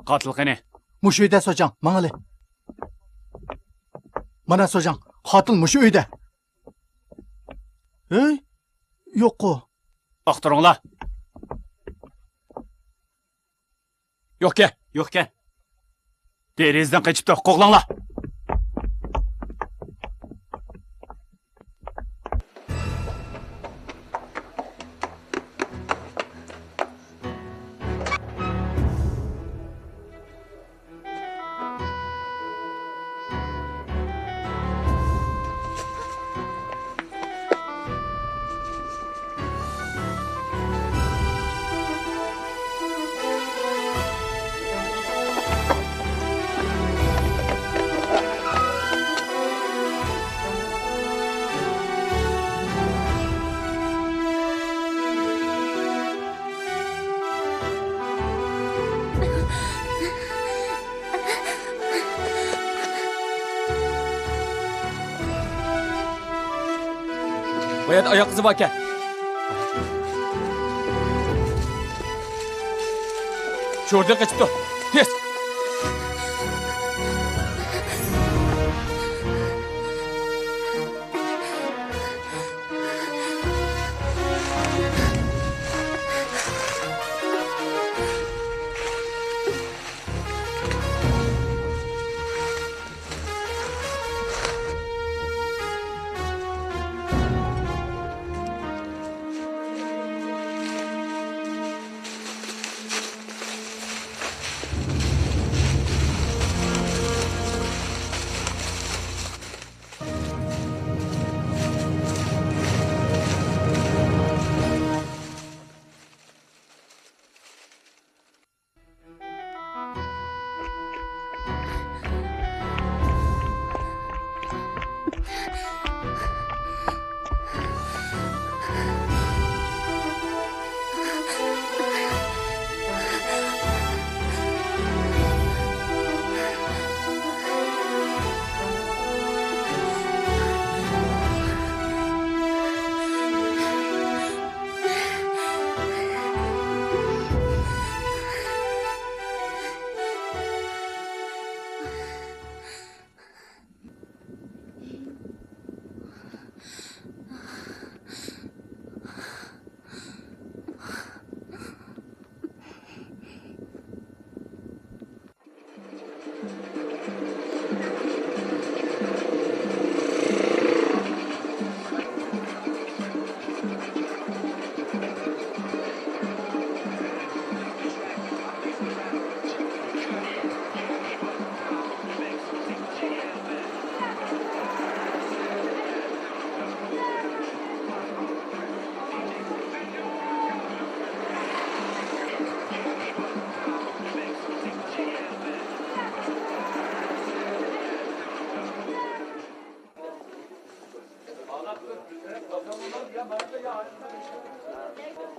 قاتىل قېنى؟ مۇشۇ ئۆيدە، سوجاڭ، ماڭىلى. مانا سوجاڭ، قاتىل مۇشۇ ئۆيدە. ھەي، يوققۇ. ئاختۇرۇڭلار. يوقكەن. يوقكەن. دېرىزىدىن قېچىپتۇ. قوغلاڭلار. بۇ يەردە ئاياق ئىزى باركەن. شورىدىن قېچىپتۇ. تېز!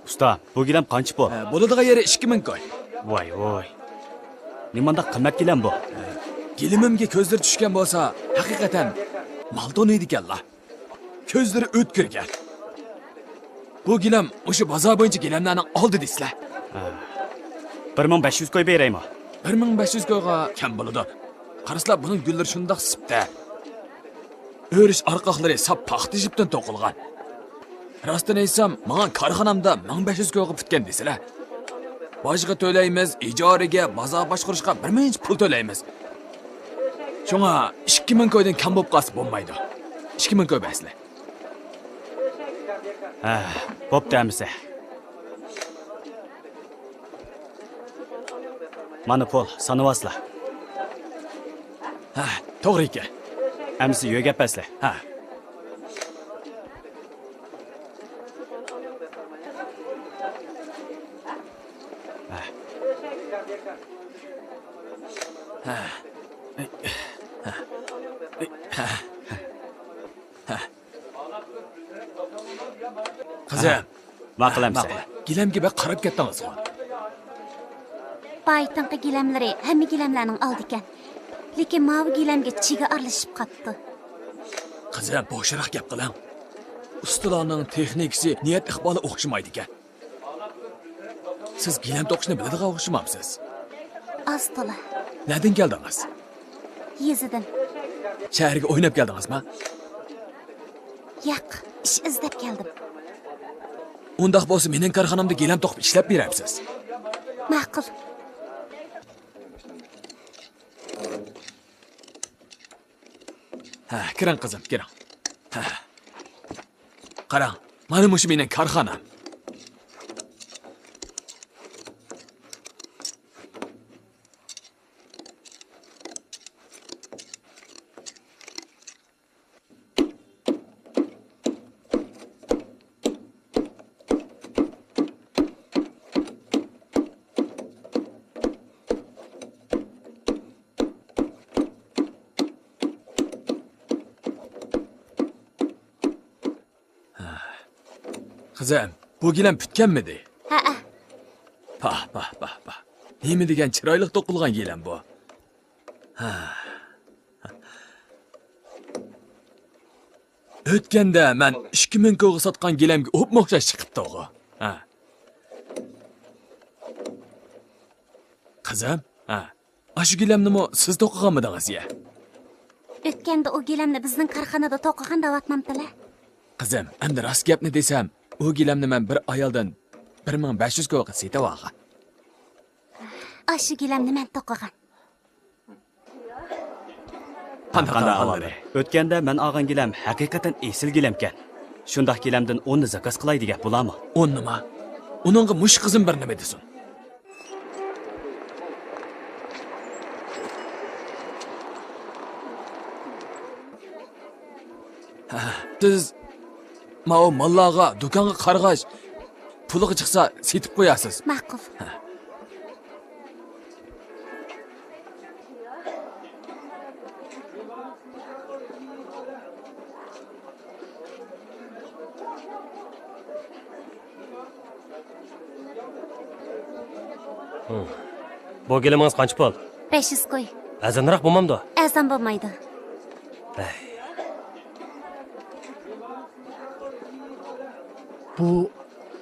ئۇستا، بۇ گىلەم قانچە پۇل؟ ھە، بولىدىغان يېرى ئىككى مىڭ كوي. ۋاي ۋاي. نېمانداق قىممەت گىلەم بۇ؟ گىلىمىمگە كۆزلىرى چۈشكەن بولسا، ھەقىقەتەن مال تونۇيدىكەنلا. كۆزلىرى ئۆتكۈرگەن. بۇ گىلەم مۇشۇ بازار بويىچە گىلەملەرنىڭ ئالدى دېسىلە. ھە. بىر مىڭ بەش يۈز كوي بېرەيمۇ؟ بىر مىڭ بەش يۈز كويغا كەم بولىدۇ. قارىسىلا، بۇنىڭ گۈللىرى شۇنداق سىپتا. ئۆرۈش ئارقاقلىرى ساپ پاختا يىپتىن توقۇلغان. راستىنى ئېيتسام، ماڭا كارخانامدا مىڭ بەش يۈز كويغا پۈتكەن دېسىلە. باجغا تۆلەيمىز، ئىجارىگە، بازار باشقۇرۇشقا بىر مۇنچە پۇل تۆلەيمىز. شۇڭا ئىككى مىڭ كويدىن كەم بولۇپ قالسا بولمايدۇ. ئىككى مىڭ كوي بەرسىلە. ھە، بوپتۇ ئەمىسە. مانا پۇل، سانىۋالسىلا. ھە، توغرا ئىكەن. ئەمىسە يۆگەپ بەرسىلە. ھە. ھە. ھە. ھە. ھە. قىزىم. ماقۇل ئەمىسە. ماقۇل. گىلەمگە بەك قاراپ كەتتىڭىزغۇ. بايىتىنقى گىلەملىرى ھەممە گىلەملەرنىڭ ئالدى ئىكەن. لېكىن ماۋۇ گىلەمگە چىگە ئارىلىشىپ قاپتۇ. قىزىم، بوشراق گەپ قىلىڭ. ئۇستىلارنىڭ تېخنىكىسى، نىيەت ئىقبالى ئوخشىمايدىكەن. سىز گىلەم توقۇشنى بىلىدىغان ئوخشىمامسىز؟ ئاز تولا. نەدىن كەلدىڭىز؟ يېزىدىن. شەھەرگە ئويناپ كەلدىڭىزما؟ ياق، ئىش ئىزدەپ كەلدىم. ئۇنداق بولسا مېنىڭ كارخانامدا گىلەم توقۇپ ئىشلەپ بېرەمسىز؟ ماقۇل. ھە، كىرىڭ قىزىم، كىرىڭ. ھە. قاراڭ، مانا مۇشۇ مېنىڭ كارخانام. قىزىم، بۇ گىلەم پۈتكەنمىدى؟ ھەئە. پاھ، پاھ، پاھ، پاھ. نېمە دېگەن چىرايلىق توقۇلغان گىلەم بۇ. ھە. ئۆتكەندە مەن ئىككى مىڭ كويغا ساتقان گىلەمگە ئوپمۇ ئوخشاش چىقىپتىغۇ. ھە. قىزىم، ھە. ئاشۇ گىلەمنىمۇ سىز توقۇغانمىدىڭىز يە؟ ئۆتكەندە ئۇ گىلەمنى بىزنىڭ كارخانىدا توقۇغان دەۋاتمامتىلە؟ قىزىم، ئەمدى راست گەپنى دېسەم، ئۇ گىلەمنى مەن بىر ئايالدىن بىر مىڭ بەش يۈز كويغا سېتىۋالغان. ئاشۇ گىلەمنى مەن توقۇغان. قانداق ئەھۋاللىرى؟ ئۆتكەندە مەن ئالغان گىلەم ھەقىقەتەن ئېسىل گىلەمكەن. شۇنداق گىلەمدىن ئوننى زاكاز قىلاي دېگەن بولامۇ؟ ئوننىما؟ ئۇنىڭغا مۇشۇ قىزىم بىر نېمە دېسۇن. ھە، سىز ماۋۇ ماللارغا دۇكانغا قارىغاچ، پۇلىغا چىقسا سېتىپ قويارسىز. ماقۇل. ھە. بۇ گىلىمىڭىز قانچە پۇل؟ بەش يۈز كوي. ئەرزانراق بولمامدۇ؟ ئەرزان بولمايدۇ. ھەي. بۇ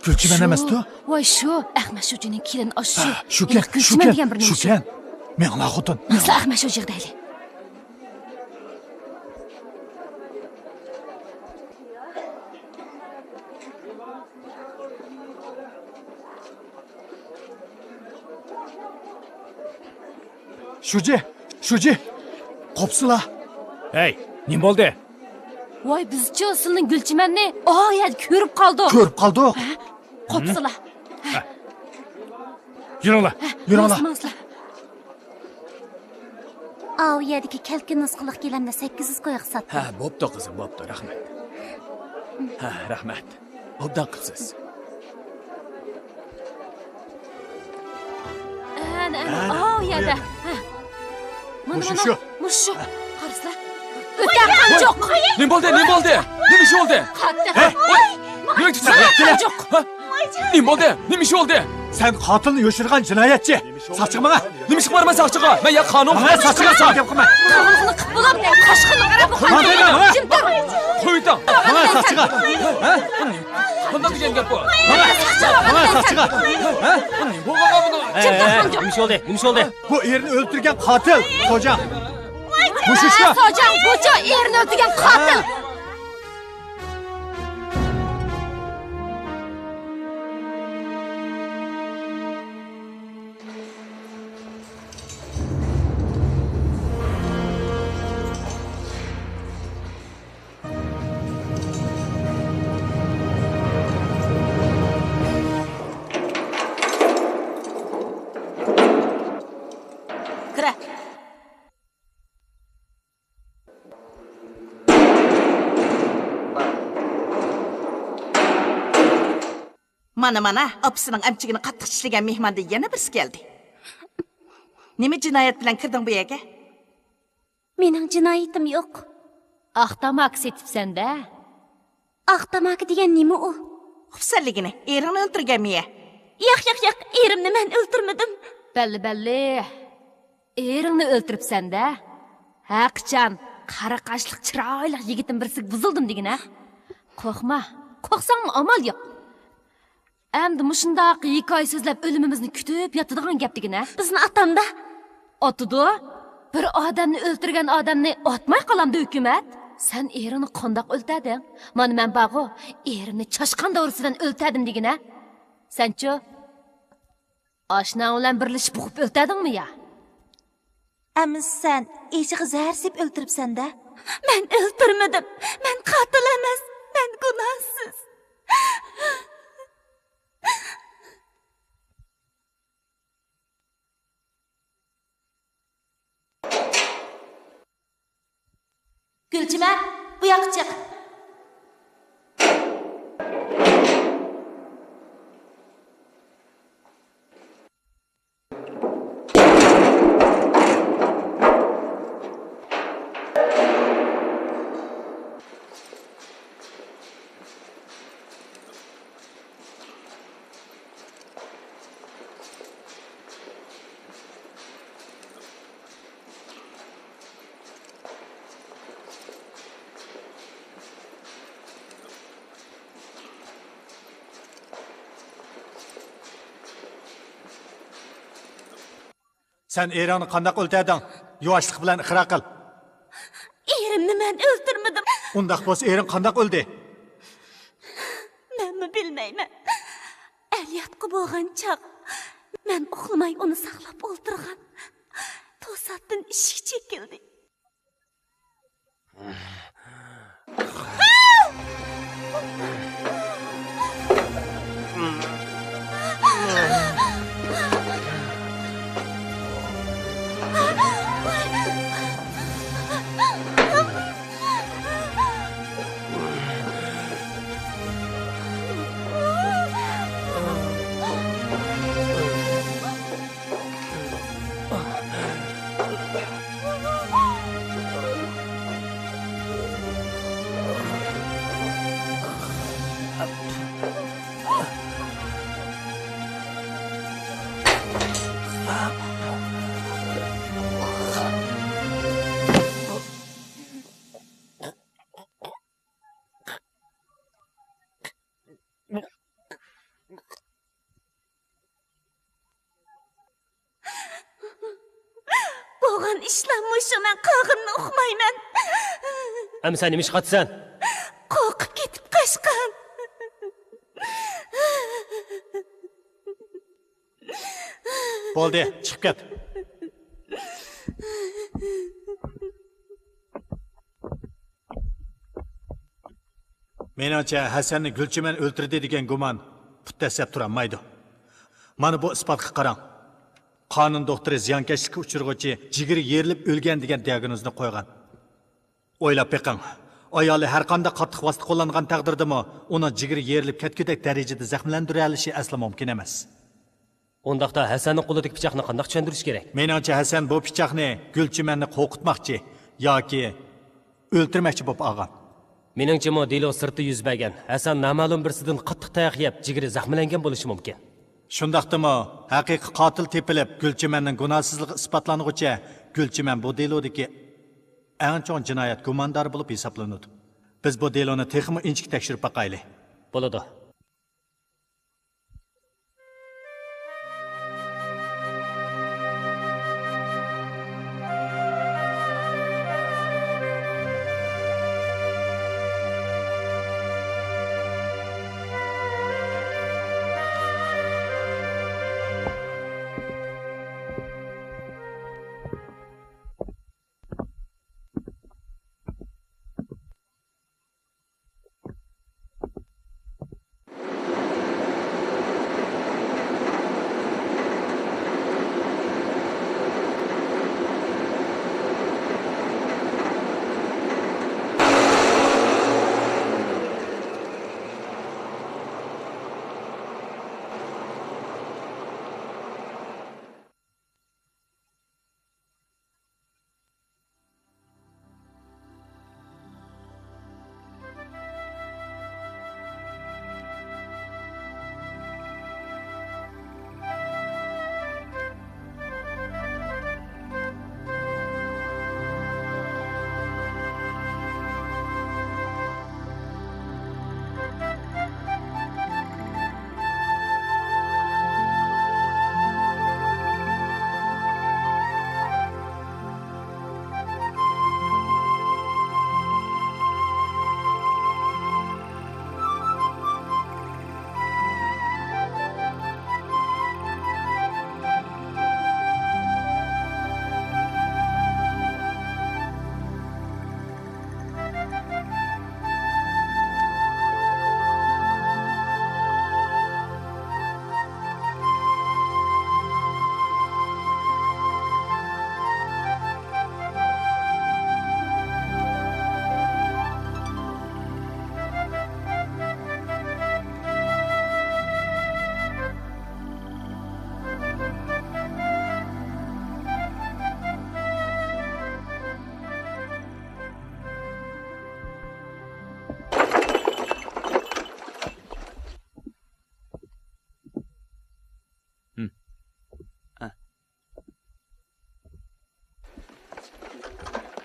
گۈلچىمەن ئەمەستۇ؟ ۋاي شۇ، ئەخمەت شۇجىنىڭ كېلىنى ئاشۇ. ھە، شۇكەن، گۈلچىمەن شۇكەن، دېگەن بىر نېمە شۇ؟ شۇكەن. مېڭلا خوتۇن. ماڭسىلا ئەخمەت شۇجىغا دەيلى. شۇجى، شۇجى، قوپسىلا. ھەي، نېمە بولدى؟ ۋاي، بىزچۇ سىلىنىڭ گۈلچىمەننى ئاۋۇ يەردە كۆرۈپ قالدۇق. كۆرۈپ قالدۇق؟ ھە، قوپسىلا. ھە. يۈرۈڭلار، ھە، يۈرۈڭلار. ماڭسىلا، ماڭسىلا. ئاۋۇ يەردىكى كەلكۈن نۇسخىلىق گىلەمنى سەككىز يۈز كويغا ساتتىم. ھە، بوپتۇ قىزىم، بوپتۇ، رەھمەت. ھە، رەھمەت. ئوبدان قىپسىز. ئەنە، ئەنە، ھە، ئاۋۇ يەردە. ھە. مانا، مۇشۇ، مانا، شۇ. مۇشۇ. قارىسىلا. ئۆتە قانچۇق. نېمە بولدى، نېمە بولدى؟ نېمە نېمە ئىش بولدى؟ قاتتىق. ھە؟ ۋاي! نېمە كۈتسەڭ؟ ۋاي! ھە؟ نېمە بولدى؟ نېمە ئىش بولدى؟ سەن قاتىلنى يوشۇرغان جىنايەتچى. ساقچىغا ماڭا. نېمە ئىشقا بارىمەن ساقچىغا؟ مەن يا قانۇن. ماڭا ساقچىغا ساق. گەپ قىلما. قوغلىقىنى قىپ بولۇپ، قاشقىنى قاراپ. ماڭا دەيمەن، ماڭا. جىم تۇر. قويۇڭ. ماڭا ساقچىغا. ھە؟ قانداق دېگەن گەپ بۇ؟ ماڭا ساقچىغا. ماڭا ساقچىغا. ھە؟ نېمە بولغان بۇنىڭ؟ جىم تۇر، خانجۇم. نېمە ئىش بولدى؟ نېمە ئىش بولدى؟ بۇ ئېرىنى ئۆلتۈرگەن قاتىل، سوجاڭ. مۇشۇ ئىشتا. سوجاڭ، بۇچۇ ئېرىنى ئۆلتۈرگەن قاتىل. كىرە. مانا، مانا، ئاپىسىنىڭ ئەمچىكىنى قاتتىق چىشلىگەن مېھماندىن يەنە بىرسى كەلدى. نېمە جىنايەت بىلەن كىردىڭ بۇ يەرگە؟ مېنىڭ جىنايىتىم يوق. ئاق تاماكا سېتىپسەن-دە. ئاق تاماكا دېگەن نېمە ئۇ؟ خۇپسەنلىگىنى، ئېرىڭنى ئۆلتۈرگەنمۇ يە؟ ياق، ياق، ياق، ئېرىمنى مەن ئۆلتۈرمىدىم. بەللى، بەللى. ئېرىڭنى ئۆلتۈرۈپسەن-دە. ھەقىچان قارا قاشلىق چىرايلىق يىگىتتىن بىرسىگە بۇزۇلدۇم دېگىنە. قورقما، قورقساڭمۇ ئامال يوق. ئەمدى مۇشۇنداق ھېكايە سۆزلەپ ئۆلۈمىمىزنى كۈتۈپ ياتىدىغان گەپ دېگىنە. بىزنى ئاتامدا. ئاتىدۇ؟ بىر ئادەمنى ئۆلتۈرگەن ئادەمنى ئاتماي قالامدۇ ھۆكۈمەت؟ سەن ئېرىڭنى قانداق ئۆلتۈردۈڭ؟ مانا مەن بارغۇ، ئېرىمنى چاشقان دورىسى بىلەن ئۆلتۈردۈم دېگىنە. سەنچۇ؟ ئاشناڭ بىلەن بىرلىشىپ بوغۇپ ئۆلتۈردۈڭمۇ يا؟ ئەمىسە سەن ئېشىغا زەھەر سېلىپ ئۆلتۈرۈپسەن-دە. مەن ئۆلتۈرمىدىم. مەن قاتىل ئەمەس. مەن گۇناھسىز. گۈلچىمە، بۇ ياققا چىق. سەن ئېرىڭنى قانداق ئۆلتۈردۈڭ؟ يۇۋاشلىق بىلەن ئىقرار قىل. ئېرىمنى مەن ئۆلتۈرمىدىم. ئۇنداق بولسا ئېرىڭ قانداق ئۆلدى؟ مەنمۇ بىلمەيمەن. ئەل ياتقۇ بولغان چاغ، مەن ئۇخلىماي ئۇنى ساقلاپ ئولتۇرغان. توساتتىن ئىشىك چېكىلدى. بولغان ئىشلار مۇشۇ، مەن قالغىنىنى ئۇقمايمەن. ئەمما سەن نېمە ئىش قىلىۋاتىسەن؟ قورقۇپ كېتىپ قاچقان. بولدى، چىقىپ كەت. مېنىڭچە، ھەسەننى گۈلچىمەن ئۆلتۈردى دېگەن گۇمان پۇت دەسسەپ تۇرالمايدۇ. مانا بۇ ئىسپاتقا قاراڭ. قانۇن دوختۇرى زىيانكەشلىككە ئۇچرىغۇچى جىگىرى يېرىلىپ ئۆلگەن دېگەن دىياگنوزنى قويغان. ئويلاپ بېقىڭ، ئايالى ھەرقانداق قاتتىق ۋاسىتە قوللانغان تەقدىردىمۇ ئۇنىڭ جىگىرى يېرىلىپ كەتكۈدەك دەرىجىدە زەخىملەندۈرەلىشى ئەسلا مۇمكىن ئەمەس. ئۇنداقتا ھەسەننىڭ قولىدىكى پىچاقنى قانداق چۈشەندۈرۈش كېرەك؟ مېنىڭچە، ھەسەن بۇ پىچاقنى گۈلچىمەننى قورقۇتماقچى ياكى ئۆلتۈرمەكچى بولۇپ ئالغان. مېنىڭچىمۇ دېلو سىرتتا يۈز بەرگەن ھەسەن نامەلۇم بىرسىدىن قاتتىق تاياق يەپ، جىگىرى زەخىملەنگەن بولۇشى مۇمكىن. شۇنداقتىمۇ، ھەقىقىي قاتىل تېپىلىپ، گۈلچىمەننىڭ گۇناھسىزلىقى ئىسپاتلانغۇچە، گۈلچىمەن بۇ دېلودىكى ئەڭ چوڭ جىنايەت گۇماندارى بولۇپ ھېسابلىنىدۇ. بىز بۇ دېلونى تېخىمۇ ئىنچىكە تەكشۈرۈپ باقايلى. بولىدۇ.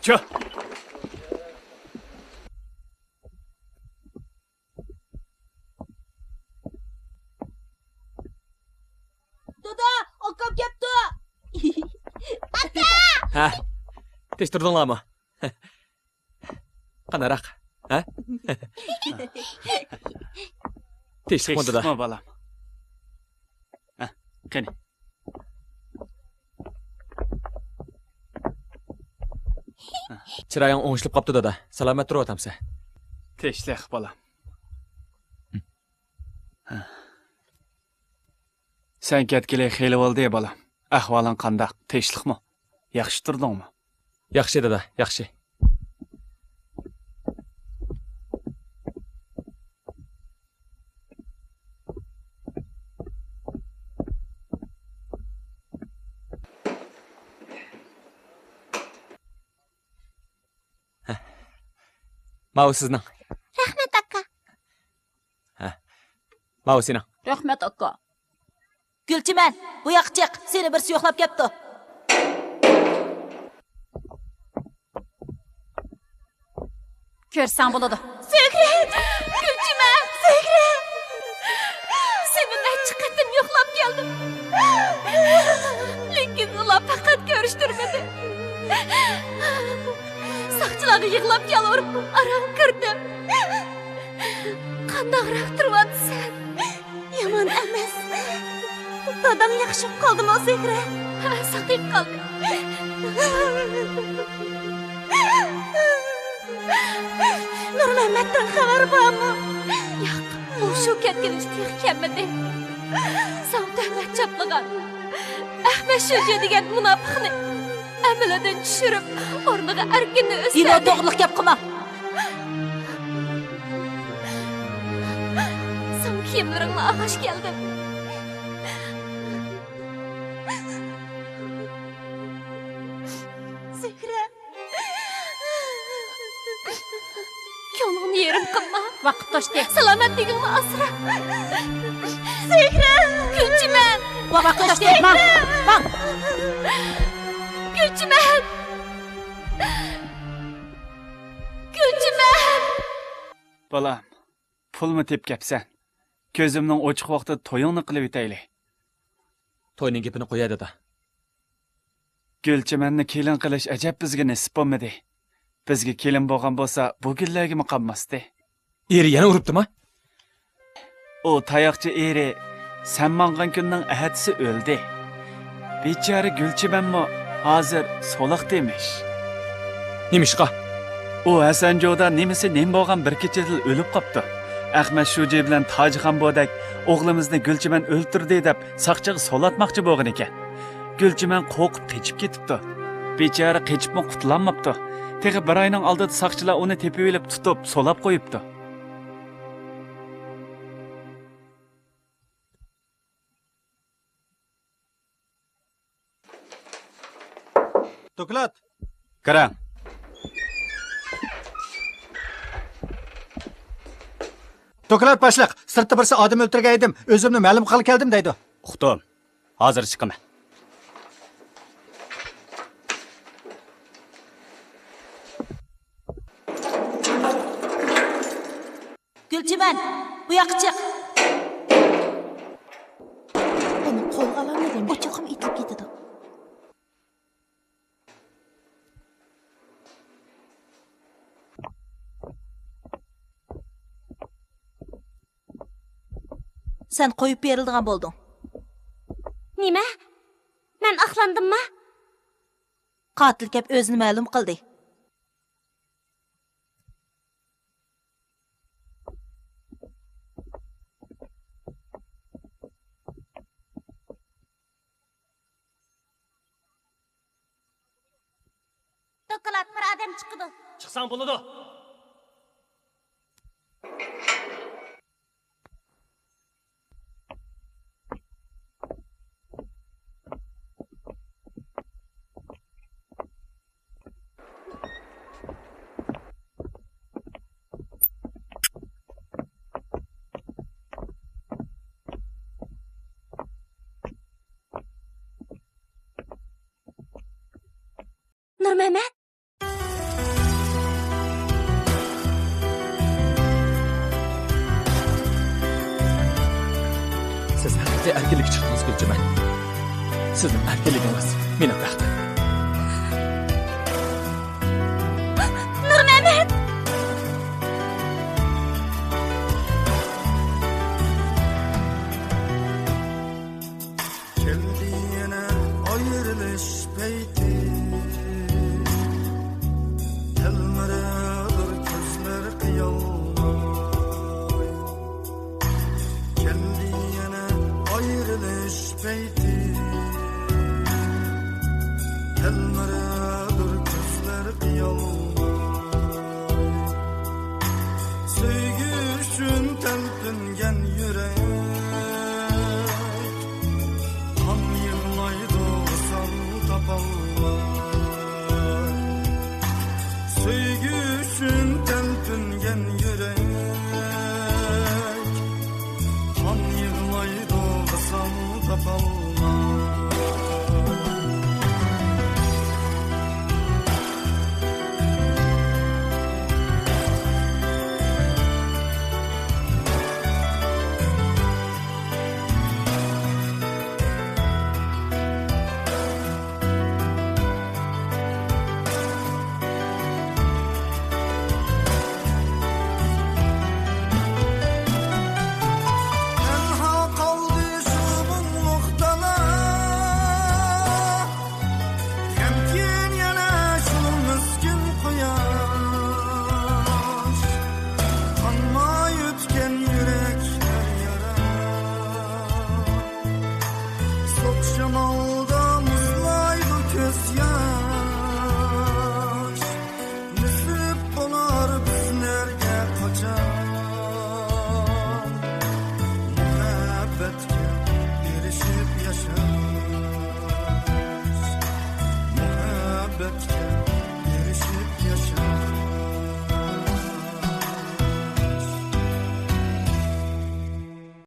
چىق! دادا، ئاكام كەپتۇ. ئاكا! ھە؟ تىرىشتۇردۇڭلارمۇ؟ قانداقراق؟ ھە؟ تىرىشلىقمۇ دادا؟ تىرىشلىقمۇ بالام؟ ھە، قېنى. چىرايىڭ ئوڭشىلىپ قاپتۇ دادا. سالامەت تۇرۇۋاتامسەن؟ تىرىشلىق بالام. سەن كەتكىلى خېلى بولدى بالام. ئەھۋالىڭ قانداق؟ تىرىشلىقمۇ؟ ياخشى تۇردۇڭمۇ؟ ياخشى دادا، ياخشى. ماۋۇ سىزنىڭ. رەھمەت، ئاكا. ھە. ماۋۇ سېنىڭ. رەھمەت، ئاكا. گۈلچىمەن، بۇ ياققا چىق، سېنى بىرسى يوقلاپ كەپتۇ. كۆرسەڭ بولىدۇ. زۆھرە! گۈلچىمەن! زۆھرە! سېنى نەچچە قېتىم يوقلاپ كەلدىم. لېكىن ئۇلار پەقەت كۆرۈشتۈرمىدى. ساقچىلارغا يىغلاپ يالۋۇرۇپ ئارام كىردىم. قانداقراق تۇرۇۋاتىسەن؟ يامان ئەمەس. دادام ياخشى بولۇپ قالدىمۇ، زۆھرە؟ ھە، ساقىيىپ قالدى. نۇرمەممەتتىن خەۋەر بارمۇ؟ ياق، ئۇ شۇ كەتكىنىچە تېخى كەلمىدى. ساڭا تۆھمەت چاپلىغان ئەخمەت شۇجى دېگەن مۇناپىقنى ئەمىلىدىن چۈشۈرۈپ، ئورنىغا ئەركىننى ئۆستۈردى. دېلو توغرىلىق گەپ قىلما. ساڭا كىيىملىرىڭنى ئالغاچ كەلدىم. زۆھرە. كۆڭلۈڭنى سالامەتلىكىڭنى ئاسرا. زەھرە! گۈلچىمەن! ۋاقىت توشتى. ماڭ! ماڭ! گۈلچىمەن! گۈلچىمەن! بالام، پۇلمۇ تېپىپ كەپسەن. كۆزۈمنىڭ ئوچۇق ۋاقتىدا تويۇڭنى قىلىۋېتەيلى. توينىڭ گېپىنى قويە، دادا. گۈلچىمەننى كېلىن قىلىش ئەجەب بىزگە نېسىپ بولمىدى. بىزگە كېلىن بولغان بولسا، بۇ گۈللەرگىمۇ قالماستى. ئېرى يەنە ئۇرۇپتىما؟ ئۇ تاياقچى ئېرى سەن ماڭغان كۈننىڭ ئەتىسى ئۆلدى. بىچارە گۈلچىمەنمۇ ھازىر سولاقتا ئىمىش. نېمىشقا؟ ئۇ ھەسەنجودا نېمىسى نېمە بولغان بىر كېچىدىلا ئۆلۈپ قاپتۇ. ئەخمەت شۇجى بىلەن تاجىخان بودەك ئوغلىمىزنى گۈلچىمەن ئۆلتۈردى دەپ ساقچىغا سولاتماقچى بولغان ئىكەن. گۈلچىمەن قورقۇپ قېچىپ كېتىپتۇ. بىچارە قېچىپمۇ قۇتۇلالماپتۇ. تېخى بىر ئاينىڭ ئالدىدا ساقچىلار ئۇنى تېپىۋېلىپ تۇتۇپ سولاپ قويۇپتۇ. دوكلات! كىرىڭ. دوكلات باشلىق، سىرتتا بىرسى ئادەم ئۆلتۈرگەن ئىدىم، ئۆزۈمنى مەلۇم قىلغىلى كەلدىم دەيدۇ. ئۇقتۇم. ھازىر چىقىمەن. گۈلچىمەن، بۇ ياققا چىق. ئۇنى قولغا ئالالمىدىم. ئۇ چوقۇم ئېتىلىپ كېتىدۇ. سەن قويۇپ بېرىلىدىغان بولدۇڭ. نېمە؟ مەن ئاقلاندىممۇ؟ قاتىل كەپ ئۆزىنى مەلۇم قىلدى. دوكلات، بىر ئادەم چىقىدۇ. چىقساڭ بولىدۇ. نۇرمەمەت! سىز ھەقىقىي ئەركىنلىككە چىقتىڭىز، گۈلچىمەن. سىزنىڭ ئەركىنلىكىڭىز مېنىڭ بەختىم.